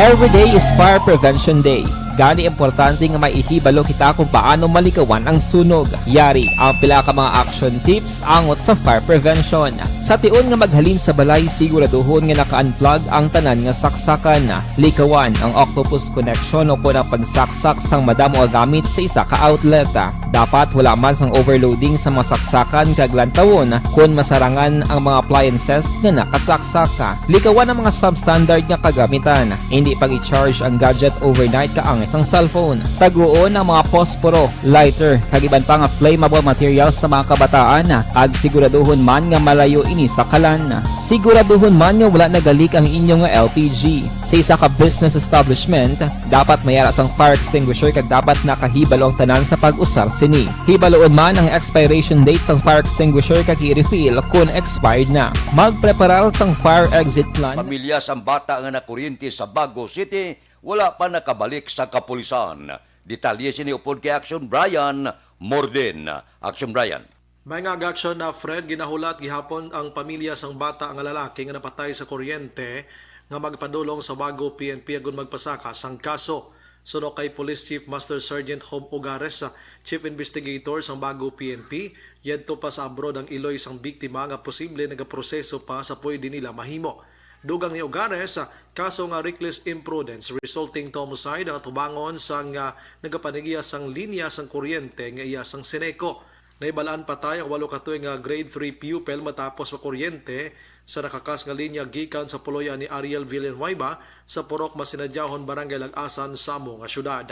Every day is Fire Prevention Day. Gani, importante nga may ihibalo kita kung paano malikawan ang sunog. Yari ang pila ka mga action tips angot sa fire prevention. Sa tion nga maghalin sa balay, siguraduhon nga naka-unplug ang tanan nga saksakan. Likawan ang octopus connection o kon ang pagsaksak sang madamo nga gamit sa isa ka outlet. Dapat wala man sang overloading sa mga saksakan kag lantawon kon masarangan ang mga appliances nga nakasaksak. Likawan ang mga substandard nga kagamitan. Hindi pag-i-charge ang gadget overnight kaangay sang cellphone. Taguon ang mga posporo, lighter, kag iban pa nga flammable materials sa mga kabataan, kag siguraduhon man nga malayo ini sa kalan. Siguraduhon man nga wala nagalik ang inyo nga L P G. Sa isa ka business establishment, dapat may ara sang fire extinguisher kag dapat nakahibalo ang tanan sa pag-usar sini. Hibaloon man ang expiration date sang fire extinguisher kag i-refill kon expired na. Magpreparar sang fire exit plan. Pamilya sang bata nga nakuryente sa Bago City wala pa nakabalik sa kapulisan. Detalye sini upod kay Action Brian Morden. Action Brian. May nga ag-aksyon na, Fred, ginahulat gihapon ang pamilya sang bata nga lalaki nga napatay sa kuryente nga magpadulong sa Bago P N P agud magpasaka sang kaso. Suno kay Police Chief Master Sergeant Hob Ogares, Chief Investigator sang Bago P N P, yadto pa sa abroad ang iloy sang biktima nga posible nagaproseso pa sa pwede nila mahimo. Dugang ni Ogares, kaso nga reckless imprudence resulting to homicide ang atubangon sang, ah, nagapanigiya sang linya sang kuryente nga iya sang Seneco. Nahibal-an patay ang walo ka tuig nga grade three pupil matapos makuryente sa nakakas nga linya gikan sa puloy-an ni Ariel Villanueva sa Purok Masinadyahon, Barangay Lag-asan sa amo nga syudad.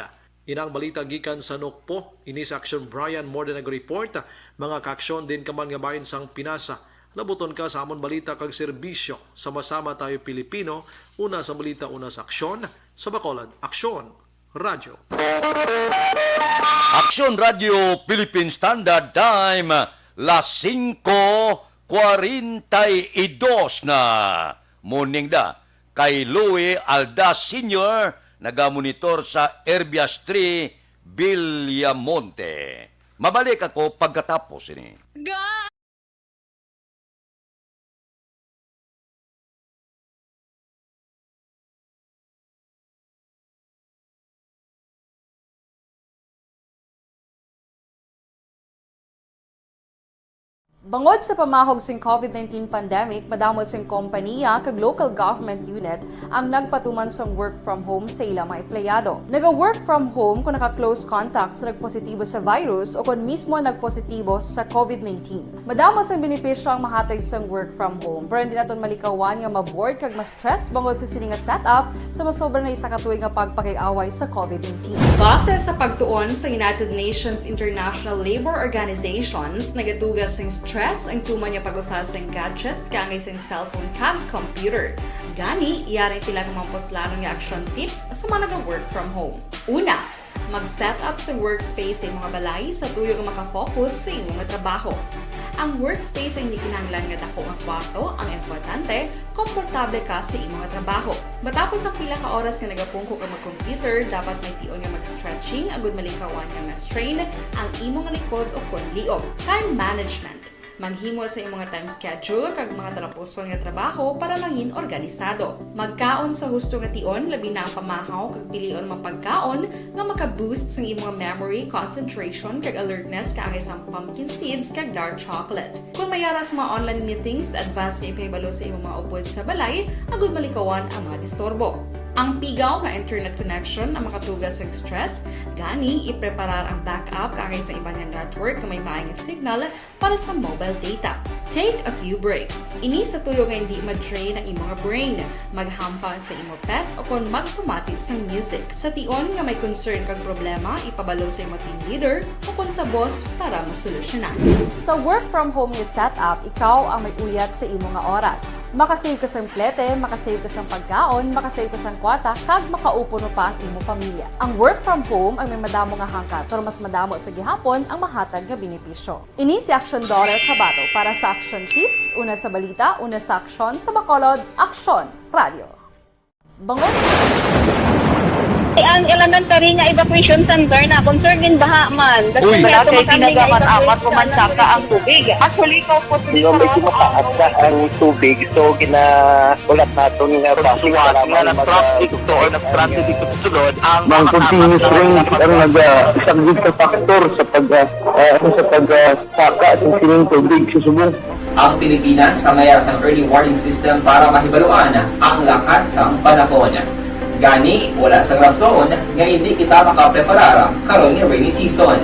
Inang balita gikan sa Nokpo, ini si Action Brian Morden nag-report. Mga kaaksyon din ka man nga bahin sang Pinas, labuton ka sa amon balita kag serbisyo. Sama-sama tayo Pilipino, una sa balita, una sa aksyon, sa Bacolod, Aksyon Radyo. Aksyon Radyo Philippine Standard Time, las singko kwarenta y dos na. Morning da. Kay Louie Aldas Senior, nagamonitor sa Herbias three, Villamonte. Mabalik ako pagkatapos ini. Ga- Bangod sa pamahog sing COVID nineteen pandemic, madamo sing kompanya kag local government unit ang nagpatuman sang work from home sa ila mga empleyado. Naga-work from home kon naka-close contact sa nagpositibo sa virus o kon mismo nagpositibo sa COVID nineteen. Madamo sang benepisyo ang mahatag sang work from home, pero hindi naton malikawan nga ma-bored kag ma-stress bangod sa sini nga setup sa masobra na isa ka tuig nga pagpakig-away sa COVID nineteen. Base sa pagtuon sa United Nations International Labour Organizations, nagatuga sing stress ang tuman nga pag-usa sing gadgets kaangay sing cellphone kag computer. Gani, yari ang pila ka mga puslanon nga action tips sa mga naga-work from home. Una, mag-set up sa workspace sa imo nga balay sa tuyo nga makafocus sa imo nga trabaho. Ang workspace ay hindi kinahanglan nga dako nga kwarto, ang importante, komportable ka sa imo nga trabaho. Matapos ang pila ka oras nga nagapungko ka mag-computer, dapat may tion nga mag-stretching agud malikawan nga ma-strain ang imo nga likod o kon liog. Time management. Maghimo sa imo nga time schedule kag mga talapuson nga trabaho para mangin organisado. Magkaon sa husto nga tion, labi na ang pamahaw kag pilion mga pagkaon nga maka-boost sang imo nga memory, concentration, kag alertness kaangay sang pumpkin seeds kag dark chocolate. Kon may ara sa mga online meetings, advance nga ipahibalo sa imo mga upod sa balay agud malikawan ang mga disturbo. Ang pigaw nga internet connection ang makatuga sa stress, gani ipreparar ang backup kaangay sa iban nga network nga may maay nga signal para sa mobile data. Take a few breaks. Ini sa tuyo nga hindi ma-drain ang imo nga brain. Maghampang sa imo pet o kon magpamati sang music. Sa tion nga may concern kag problema, ipabalo sa imo team leader o kon sa boss para masolusyonan. Sa work from home nga setup, ikaw ang may uyat sa imo nga oras. Makasave ka sang plete, makasave ka sang pagkaon, makasave ka sang kwarta, kag makaupo pa ang imo pamilya. Ang work from home ay may madamo nga hangkat, pero mas madamo sa gihapon ang mahatag nga benepisyo. Ini si Action Daughter Kabato para sa Action Tips, una sa balita, una sa aksyon, sa Bacolod, Aksyon Radio. Bangod. Ang elementary nga evacuation center na concern din baha man. Uy. Wala kay ginagaman amat, pumansaka ang tubig. Actually, ikaw po, medyo mataas na ang tubig, so gina-, ulat naton nga bus nga nag-traffic to or nag-traffic to sulod ang mga continuous rain ang nag-, ah, isang big factor sa pag, ah, ah, sa pag, ah, saka sa sining tubig sa subong. Ang Pilipinas sa maya sang early warning system para mahibaluan ang lakat sang panahon. Gani, wala sang rason nga hindi kita makapreparar karon nga rainy season.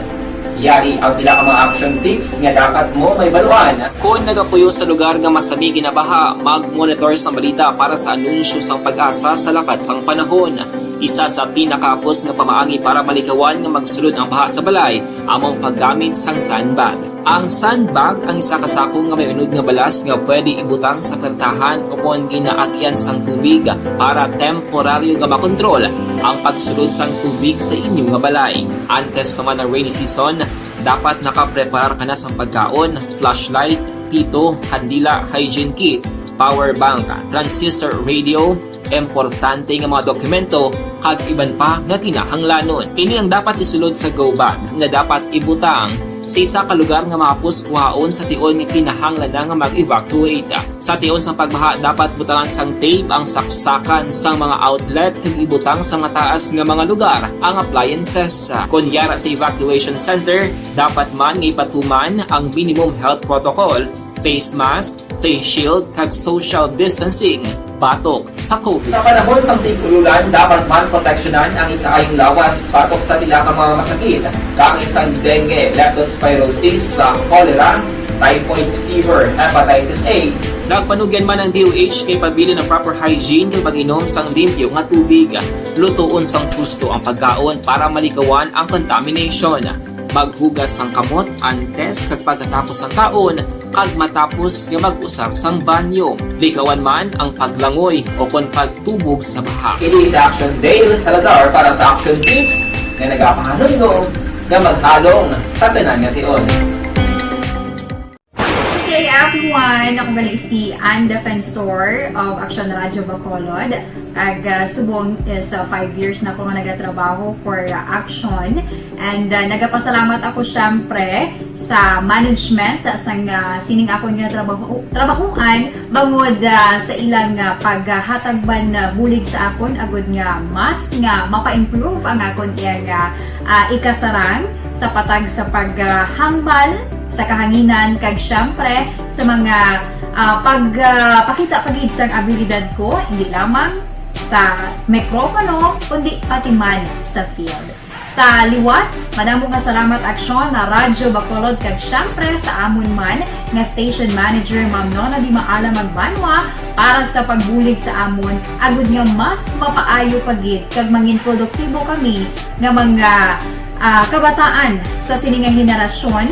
Yari ang pila ka mga action tips nga dapat mo mahibaluan. Kon nagapuyo sa lugar nga masami ginabaha, mag-monitor sang balita para sa anunsyo sang PAGASA sa lakat sang panahon. Isa sa pinakahapos nga pamaagi para malikawan nga magsulod ang baha sa balay amo ang paggamit sang sandbag. Ang sandbag ang isa ka sako nga may unod nga balas nga pwede ibutang sa pertahan o kon ginaagyan sang tubig para temporaryo nga makontrol ang pagsulod sang tubig sa inyo nga balay. Antes pa man ang rainy season, dapat nakapreparar ka na sang pagkaon, flashlight, pito, kandila, hygiene kit, power bank, transistor radio, importante nga mga dokumento, kag iban pa nga kinahanglanon. Ini ang dapat isulod sa go bag nga dapat ibutang sa isa ka lugar nga mahapos kuhaon sa tion nga kinahanglan na nga mag-evacuate. Sa tion sang pagbaha, dapat butangan sang tape ang saksakan sang mga outlet kag ibutang sa mataas nga mga lugar ang appliances. Kon yara sa evacuation center, dapat man nga ipatuman ang minimum health protocol, face mask, face shield, kag social distancing batok sa COVID. Sa panahon sang tig-ululan, dapat man proteksyonan ang ikaayong lawas batok sa pila ka mga masakit, kaangay sang dengue, leptospirosis, sa cholera, typhoid fever, hepatitis A. Nagpanugyan man ang D O H nga ipabilin ang proper hygiene kag pag-inom sang limpyo nga tubig, lutoon sang husto ang pagkaon para malikawan ang contamination. Maghugas sang kamot antes kag pagkatapos sang kaon, kag matapos nga mag-usar sang banyo. Likawan man ang paglangoy o kon pagtubog sa baha. Ini sa Action Dale Salazar para sa Action Tips nga nagapahanumdom nga maghalong sa tanan nga tion. Good day, everyone. Ako gali si Ann Defensor of Action Radio Bacolod. Kag, ah, subong is, ah, five years na ako nga nagatrabaho for, ah, Action. And, ah, nagapasalamat ako, syempre, sa management, ah, sang, ah, sining akon nga trabaho, trabahuan, bangod, ah, sa ilang, ah, paghatag man, ah, bulig sa akon, agud nga mas nga mapa-improve ang akon iyang, ah, ah, ikasarang sa patag sa paghambal sa kahanginan, kag, syempre, sa mga, ah, pag, ah, pakita pa gid sang abilidad ko, hindi lamang sa mikropono, kundi pati man sa field. Sa liwat, madamo nga salamat, Aksyon, na Radyo Bacolod, kag, syempre, sa amon man nga station manager, Ma'am Nona Di Maala Magbanwa, para sa pagbulig sa amon, agud nga mas mapaayo pa gid kag mangin produktibo kami nga mga, ah, kabataan sa sini nga henerasyon.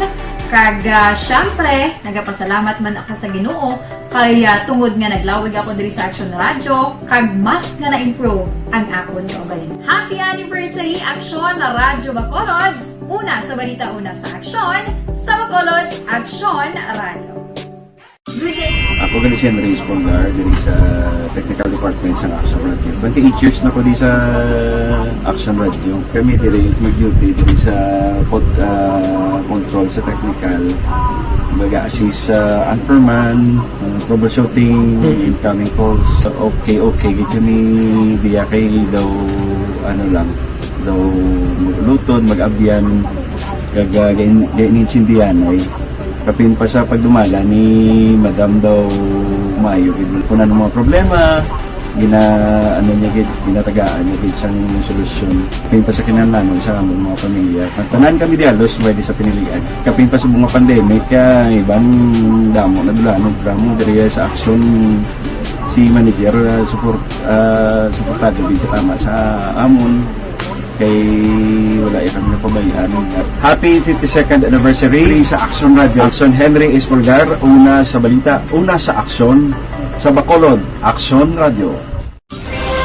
Kag, ah, syempre, nagapasalamat man ako sa Ginoo kay, ah, tungod nga naglawig ako diri sa Action Radio, kag mas nga na-improve ang akon kaugalingon. Happy anniversary, Action Radyo Bacolod! Una sa balita, una sa aksyon, sa Bacolod, Action Radio. Good day. Ako gali si Andres Polgar, diri sa technical department sa Action Radio. Twenty-eight years na ko di sa Action Radio. Kami diri mag-duty diri sa pod-, ah, control sa technical. Mag-assist sa anchorman, ah, troubleshooting, incoming calls. Okay, okay gid kami diya kay daw, ano lang, daw mag-ulutod, mag-abyan, kag, ah, gain-, gainintindihan ay. Kapin pa sa pagdumala ni Madam daw maayo gid. Kung ano mga problema, gina-, ano niya gid, ginatagaan niya gid sang solusyon. Kapin pa sa kinahanglanon sa among mga pamilya. Tanan kami di halos pwede sa pinilian. Kapin pa sa mga pandemic, ah, iban damo na dulanon, damo diri sa aksyon si manager, ah, support, ah, suportado gid katama sa amon. Kay wala ya kami napabayaan. Happy fifty-second anniversary sa Action Radio. Action Henry Espolgar, una sa balita, una sa aksyon, sa Bacolod, Action Radio.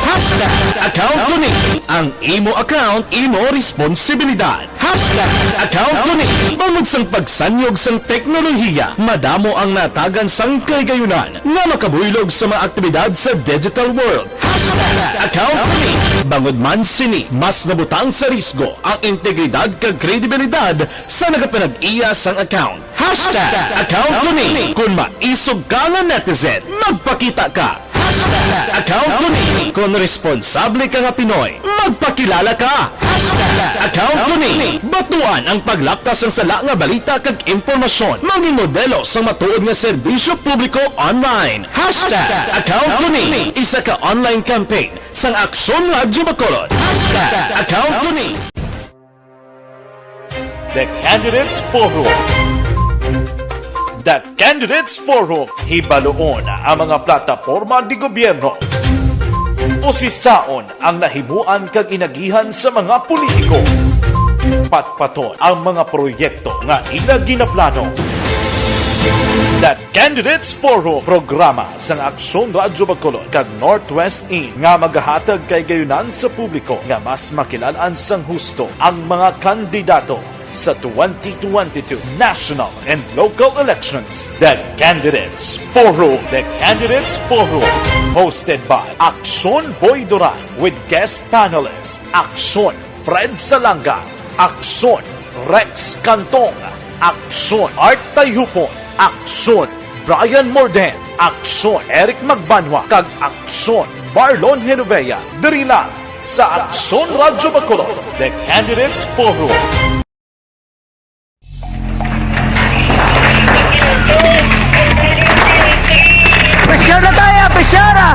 Hashtag account to me. Ang imo account, imo responsibilidad. Hashtag account ko ni. Bangod sang pagsanyog sang teknolohiya, madamo ang natagan sang kahigayunan nga makabuylog sa mga aktibidad sa digital world. Hashtag account ko ni. Bangod man sini, mas nabutang sa risgo ang integridad kag kredibilidad sa nagapanag-iya sang account. Hashtag account ko ni. Kung maisog ka nga netizen, magpakita ka. Hashtag account ko ni. Kung responsable ka nga Pinoy, magpakilala ka. Hashtag account ko ni. Batuan ang paglapta sang sala nga balita kag impormasyon. Maging modelo sang matuod nga serbisyo publiko online. Hashtag account ko ni. Isa ka online campaign sang Aksyon Radyo Bacolod. Hashtag account ko ni. The Candidates Forum. The Candidates Forum, hibaluon ang mga plataporma de gobyerno. Usisaon ang nahimuan kag inagihan sa mga politiko. Patpaton ang mga proyekto nga ila ginaplano. The Candidates Forum, programa sang Aksyon Radyo Bacolod kag Northwest In nga magahatag kahigayunan sa publiko nga mas makilal-an sang husto ang mga kandidato sa twenty twenty-two national and local elections. The Candidates Forum. The Candidates Forum, hosted by Aksyon Boy Duran with guest panelist Aksyon Fred Salanga, Aksyon Rex Cantong, Aksyon Art Tayhupon, Aksyon Brian Morden, Aksyon Eric Magbanwa, kag Aksyon Marlon Genovea, diri lang sa Aksyon Radyo Bacolod, The Candidates Forum. Pressure na tayo, pressure na!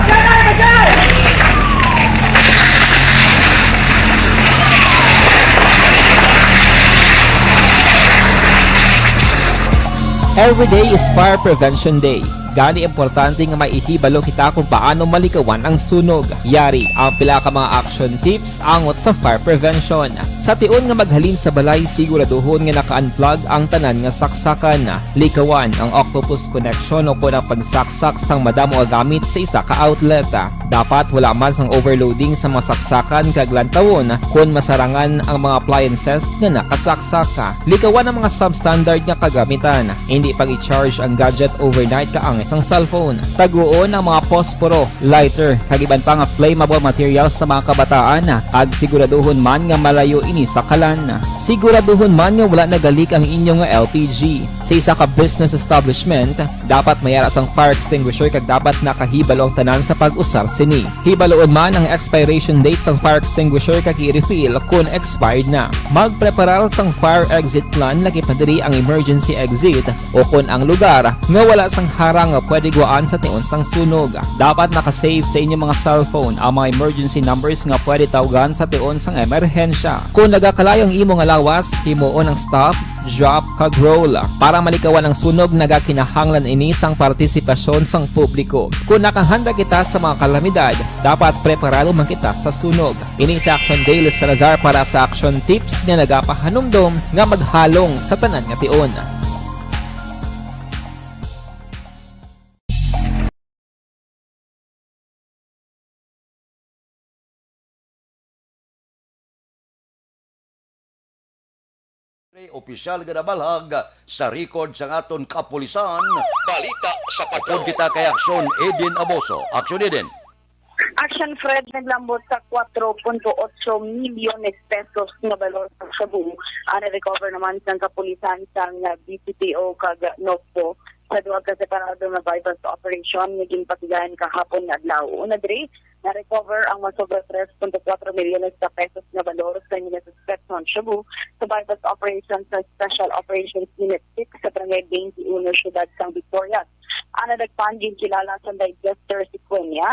Every day is Fire Prevention Day. Gani, importante nga maihibalo kita kung paano malikawan ang sunog. Yari ang pila ka mga action tips angot sa fire prevention. Sa tion nga maghalin sa balay, siguraduhon nga naka-unplug ang tanan nga saksakan. Likawan ang octopus connection o kon ang pagsaksak sang madamo nga gamit sa isa ka outlet. Dapat wala man sang overloading sa mga saksakan kag lantawon kon masarangan ang mga appliances nga nakasaksak. Likawan ang mga substandard nga kagamitan. Indi pag-i-charge ang gadget overnight kaangay sang cellphone. Taguon ang mga posporo, lighter, kag iban pa nga flammable materials sa mga kabataan, kag siguraduhon man nga malayo ini sa kalan. Siguraduhon man nga wala nagalik ang inyo nga L P G. Sa isa ka business establishment, dapat may ara sang fire extinguisher kag dapat nakahibalo ang tanan sa pag-usar sini. Hibaluon man ang expiration date sang fire extinguisher kag i-refill kon expired na. Magpreparar sang fire exit plan, lakip na diri ang emergency exit o kon ang lugar nga wala sang harang nga pwede gwaan sa tion sang sunog. Dapat naka-save sa inyo mga cellphone ang mga emergency numbers nga pwede tawgan sa tion sang emerhensya. Kon nagakalayo ang imo nga lawas, himuon ang stop, drop, kag roll. Para malikawan ang sunog, nagakinahanglan ini sang partisipasyon sang publiko. Kon nakahanda kita sa mga kalamidad, dapat preparado man kita sa sunog. Ini si Action Dale Salazar para sa Action Tips nga nagapahanumdom nga maghalong sa tanan nga tion. Opisyal nga nabalhag sa record sang aton kapulisan. Balita sa Upod Patrol. Kita kay Aksyon Eden Aboso. Aksyon Eden. Action Fred, naglambot sa kwatro punto otso milyones pesos nga balor sa shabu ang na-recover naman sang kapulisan sang B C P O kag NOFPO sa duha ka separado nga buy-bust operation nga ginpatigayon kahapon nga adlaw. Una diri, na-recover ang masobra tres punto kwatro milyones ka pesos nga balor sa mga suspect sa shabu sa buy-bust operation sa Special Operations Unit six sa Barangay twenty-one, Siyudad sang Victorias. Ang nadakpan ginkilala sa Digester Sequenia,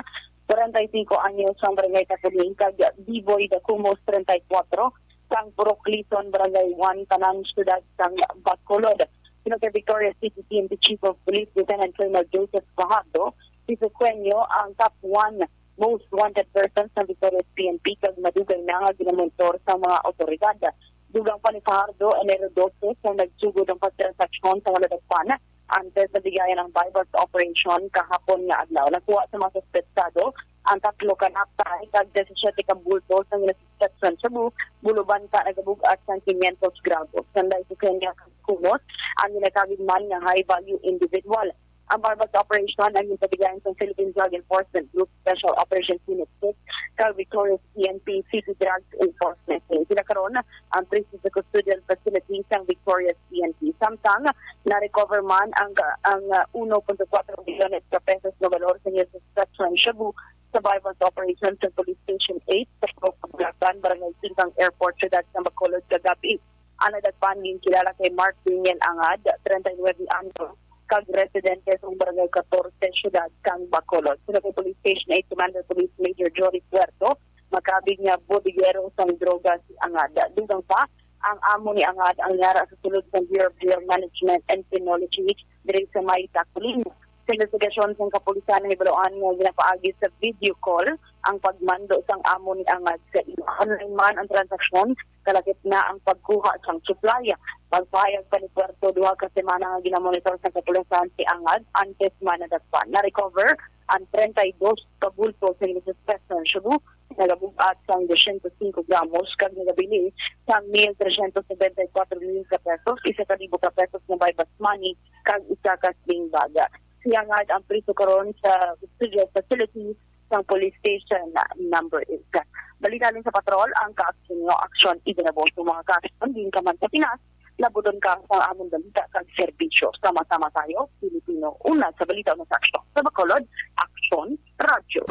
kwarenta y singko anyos, ang barangay Taculing, kag Biboy Dacumos, treinta y cuatro, sang Purok Lison, Barangay one, tanan siyudad sang Bacolod. Suno kay Victorias City P N P Chief of Police Lieutenant Colonel Joseph Fajardo, si Sequenio ang top one most wanted person sa Victorias P N P kag madugay na nga ginamonitor sa mga awtoridad. Dugang pa ni Fajardo, Enero dose, sa nagsugod ang pagtransaksyon sa mga nadakpan, antes na bigayan ang buy-bust operation kahapon nga adlaw. Nakuha sa mga suspetsado Ang tatlo ka nakay kag disisiete ka bulto sang ginasuspetsahan shabu, bulobanta nagabug-at sang quinientos gramos. Sanday sa kanya kag kumot ang ginakabig man nga high value individual. Ang barbas operation ang ginpatigayon sang Philippine Drug Enforcement Group Special Operations Unit six kag Victorias P N P City Drugs Enforcement Team. Sila karon ang priso sa custodial facility sang Victorias P N P. Samtang na-recover man ang ang uh, uno punto kuwatro milyones ka pesos nga balor sa ginasuspetsahan shabu sa barbas operation sa Police Station eight sa Purok Kabulakan, Barangay Singkang Airport, Siyudad sa Bacolod kagabi. Ang nadakpan ginkilala kay Mark Daniel Angad, treinta y nueve anyos, kag residente sa Barangay catorce, Siyudad sang Bacolod. Suno kay Police Station eight Commander Police Major Jory Puerto, makabig nga bodegero sang droga si Angad. Dugang pa, ang amo ni Angad ang yara sa sulod sang Bureau of Jail Management and Penology diri sa may Taculing. Sa investigasyon sang kapulisan, nahibaluan nga ginapaagi sa video call ang pagmando sang amo ni Angad sa ila. Online man ang transaksyon, kalakip na ang pagkuha sang supply. Pagpahayag pa ni Puerto, duha ka semana nga ginamonitor sang kapulisan si Angad antes man nadakpan. Na-recover ang treinta y dos ka bulto sa ginasuspetsahan shabu, nagabug-at sang dosyentos singko gramos kag nagabili sang mil tresyentos nobenta y kuwatro mil ka pesos, isa ka libo ka pesos nga buy-bust money, kag isa ka sling bag. Si Angad ang priso karon sa custodial facility sang Police Station Number eight. Balita halin sa patrol, ang kaaksyon nga aksyon iginabong sa mga kaaksyon din ka man sa Pinas. Labuton ka sa amon balita kag serbisyo. Sama-sama tayo, Pilipino, una sa balita, una sa aksyon. Sa Bacolod, Aksyon Radyo.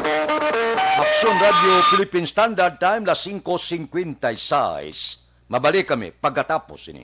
Aksyon Radyo Philippine Standard Time, las singko singkwenta y seis. Mabalik kami pagkatapos ini.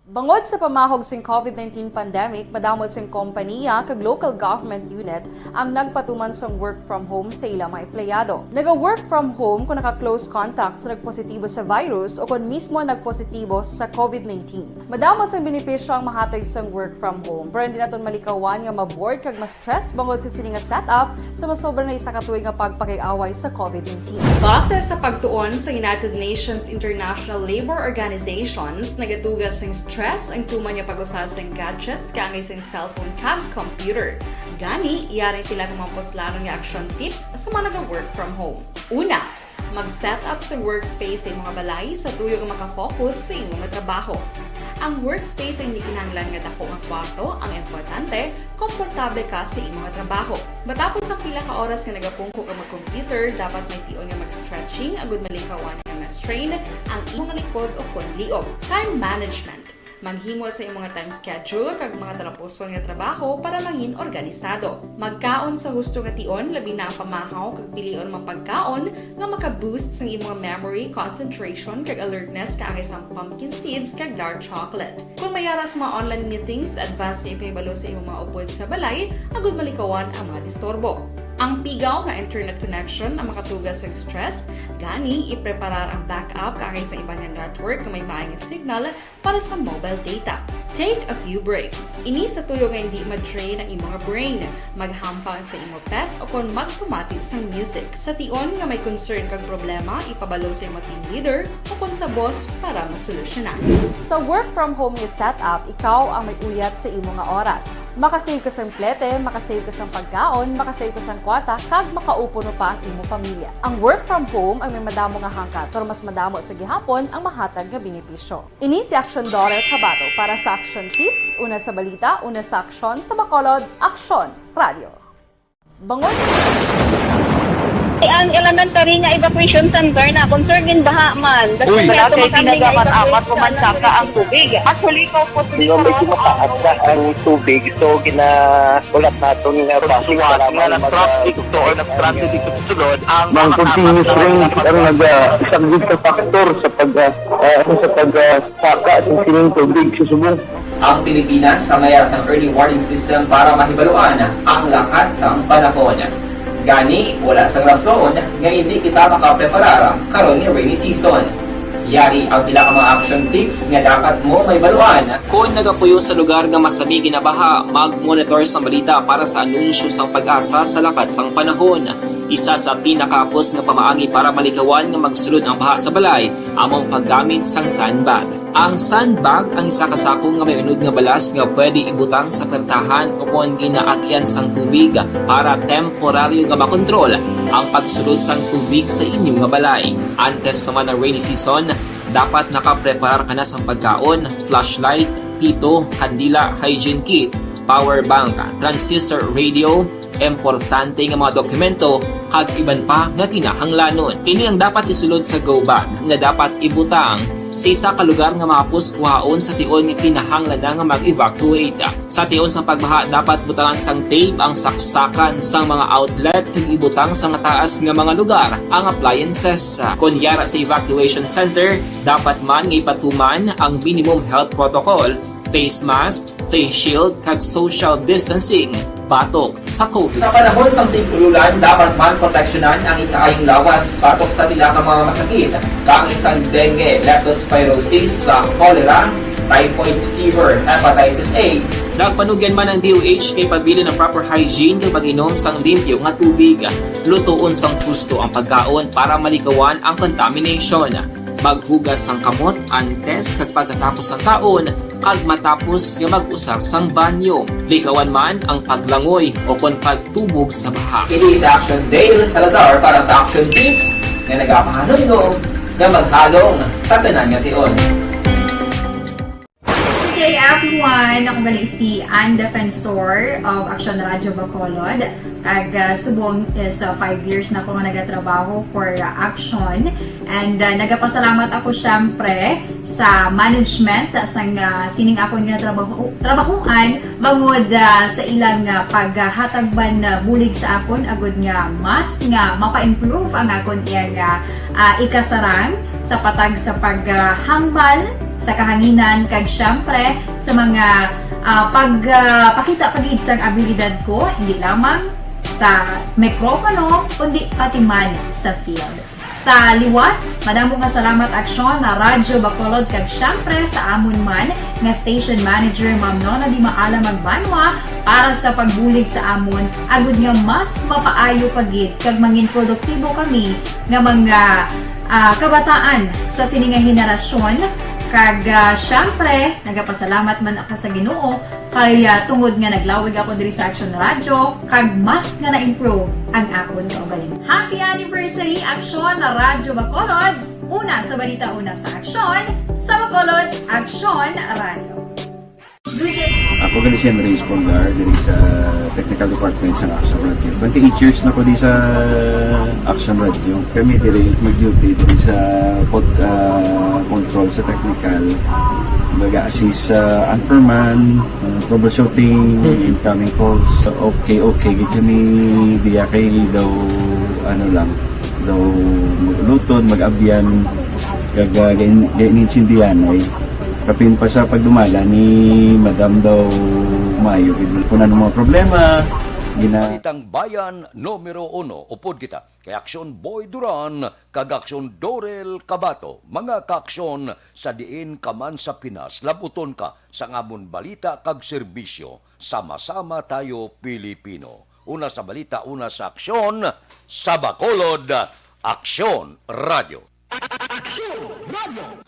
Bangod sa pamahog sing COVID nineteen pandemic, madamo sing kompanya kag local government unit ang nagpatuman sang work from home sa ila mga empleyado. Naga-work from home kon naka-close contact sa nagpositibo sa virus o kon mismo nagpositibo sa COVID nineteen. Madamo sang benepisyo ang mahatag sang work from home, pero hindi naton malikawan nga ma-bored kag ma-stress bangod sa sini nga setup sa masobra na isa ka tuig nga pagpakig-away sa COVID nineteen. Base sa pagtuon sa United Nations International Labour Organizations, nagatuga sing stress ang tuman nga pag-usa sing gadgets kaangay sing cellphone kag computer. Gani, yari ang pila ka mga puslanon nga action tips sa mga naga-work from home. Una, mag-set up sa workspace sa imong balay sa tuyo nga maka-focus sa imo nga trabaho. Ang workspace ang hindi kinahanglan nga dako nga kwarto, ang importante, komportable ka sa imo nga trabaho. Matapos ang pila ka oras nga nagapungko ka mag-computer, dapat may tion nga mag-stretching agud malikawan nga ma-strain ang imong likod o kon liog. Time management. Maghimo sa imong time schedule kag mga talapuson nga trabaho para mangin organisado. Magkaon sa husto nga tion, labi na ang pamahaw kag pilion mga pagkaon nga maka-boost sang imong memory, concentration, kag alertness, kaangay sang pumpkin seeds kag dark chocolate. Kung may ara sa mga online meetings, advance nga ipahibalo sa imong mga upod sa balay agud malikawan ang mga disturbo. Ang pigaw nga internet connection ang makatuga sa stress, gani ipreparar ang backup kaangay sa iban nga network nga may maay nga signal para sa mobile data. Take a few breaks. Ini sa tuyo nga hindi ma-drain ang imo nga brain. Maghampang sa imo pet o kon magpamati sang music. Sa tion nga may concern kag problema, ipabalo sa imo team leader o kon sa boss para masolusyonan. Sa work from home nga setup, ikaw ang may uyat sa imo nga oras. Makasave ka sang plete, makasave ka sang pagkaon, makasave ka sang kwarta, kag makaupo pa ang imo pamilya. Ang work from home ang may madamo nga hangkat, pero mas madamo sa gihapon ang mahatag nga benepisyo. Ini si Action Daughter Tabato para sa Action Tips, una sa balita, una sa aksyon, sa Bacolod, Aksyon Radio. Bangod. Ang elementary nga evacuation center na concern din baha man. Uy, wala kay kinagaman apat ko man saka ang tubig. Actually, ko po. Di ba, medyo mataas na ang tubig, so gina-, ulat naton nga basi suwat para nga mag-, nag-traffic to or nag-traffic dito sa sulod, ang mga continuous rain ang nag-, ah, isang good factor sa pag, ah, ah, sa pag, ah, saka sa sining tubig sa subong. Ang Pilipinas ang may sang early warning system para mahibaluan ang lakat sang panahon. Gani, wala sang rason nga hindi kita makapreparar karon ni rainy season. Yari ang pila ka mga action tips nga dapat mo mahibaluan. Kon nagapuyo sa lugar nga masami ginabaha, mag-monitor sang balita para sa anunsyo sang PAGASA sa lakat sang panahon. Isa sa pinakahapos nga pamaagi para malikawan nga magsulod ang baha sa balay amo ang paggamit sang sandbag. Ang sandbag ang isa ka sako nga may unod nga balas nga pwede ibutang sa pertahan o kon ginaagian sang tubig para temporaryo nga makontrol ang pagsulod sang tubig sa inyo nga balay. Antes pa man ang rainy season, dapat nakapreparar ka na sang pagkaon, flashlight, pito, kandila, hygiene kit, power bank, transistor radio, importante nga mga dokumento, kag iban pa nga kinahanglanon. Ini ang dapat isulod sa go bag nga dapat ibutang sa isa ka lugar nga mahapos kuhaon sa tion nga kinahanglan na nga mag-evacuate. Sa tion sang pagbaha, dapat butangan sang tape ang saksakan sang mga outlet kag ibutang sa mataas nga mga lugar ang appliances. Kon yara sa evacuation center, dapat man nga ipatuman ang minimum health protocol, face mask, face shield, kag social distancing batok sa COVID. Sa panahon sang tig-ululan, dapat man proteksyonan ang ikaayong lawas batok sa pila ka mga masakit, kaangay sang dengue, leptospirosis, sa cholera, typhoid fever, hepatitis A. Nagpanugyan man ang D O H kay pabilin ang proper hygiene kag pag-inom sang limpyo nga tubig. Lutoon sang husto ang pagkaon para malikawan ang contamination. Maghugas sang kamot antes kag pagkatapos sang kaon kag matapos nga mag-usar sang banyo. Likawan man ang paglangoy o kon pagtubog sa baha. Kini si Action Dale Salazar para sa Action Tips nga nagapahanumdom nga maghalong sa tanan nga tion. Good day, everyone! Ako gali si Ann Defensor of Action Radio Bacolod. Kag, ah, subong is, ah, five years na ako nga nagatrabaho for, ah, Action. And, ah, nagapasalamat ako, syempre, sa management, ah, sang, ah, sining akon nga trabaho, trabahuan, bangod, ah, sa ilang, ah, paghatag man, ah, bulig sa akon, agud nga mas nga mapa-improve ang akon iyang, ah, ah, ikasarang sa patag sa paghambal sa kahanginan, kag syempre sa mga, ah, pag, ah, pakita pa gid sang abilidad ko, hindi lamang sa mikropono, kundi pati man sa field. Sa liwat, madamo nga salamat, Aksyon, na Radyo Bacolod, kag syempre sa amon man nga station manager, Ma'am Nona Di Maala Magbanwa, para sa pagbulig sa amon, agud nga mas mapaayo pa gid kag mangin produktibo kami nga mga, ah, kabataan sa sini nga henerasyon. Kag, ah, syempre, nagapasalamat man ako sa Ginoo kay, ah, tungod nga naglawig ako diri sa Action Radio, kag mas nga na-improve ang akon kaugalingon. Happy anniversary, Action Radyo Bacolod! Una sa balita, una sa aksyon, sa Bacolod, Action Radio. Good day. Ako gali si Andres Polgar, diri sa technical department sa Action Radio. Twenty-eight years na ko di sa Action Radio. Kami diri mag-duty diri sa pod-, ah, control sa technical. Mag-assist sa anchorman, ah, troubleshooting, Mm. incoming calls. Okay, okay. Gid kami diya kay daw, ano lang, daw luton, mag-abyan, kag, ah, gain-, gain-, intindihan ay kapin pa sa pagdumala ni Madam daw maayo gid. Kung ano mga problema, gina- Balitang Bayan numero uno, upod kita kay Aksyon Boy Duran kag Aksyon Dorel Cabato, mga kaaksyon sa diin ka man sa Pinas, labuton ka sang amon balita kag serbisyo. Sama-sama tayo, Pilipino. Una sa balita, una sa aksyon, sa Bacolod, Aksyon Radio. Aksyon Radio.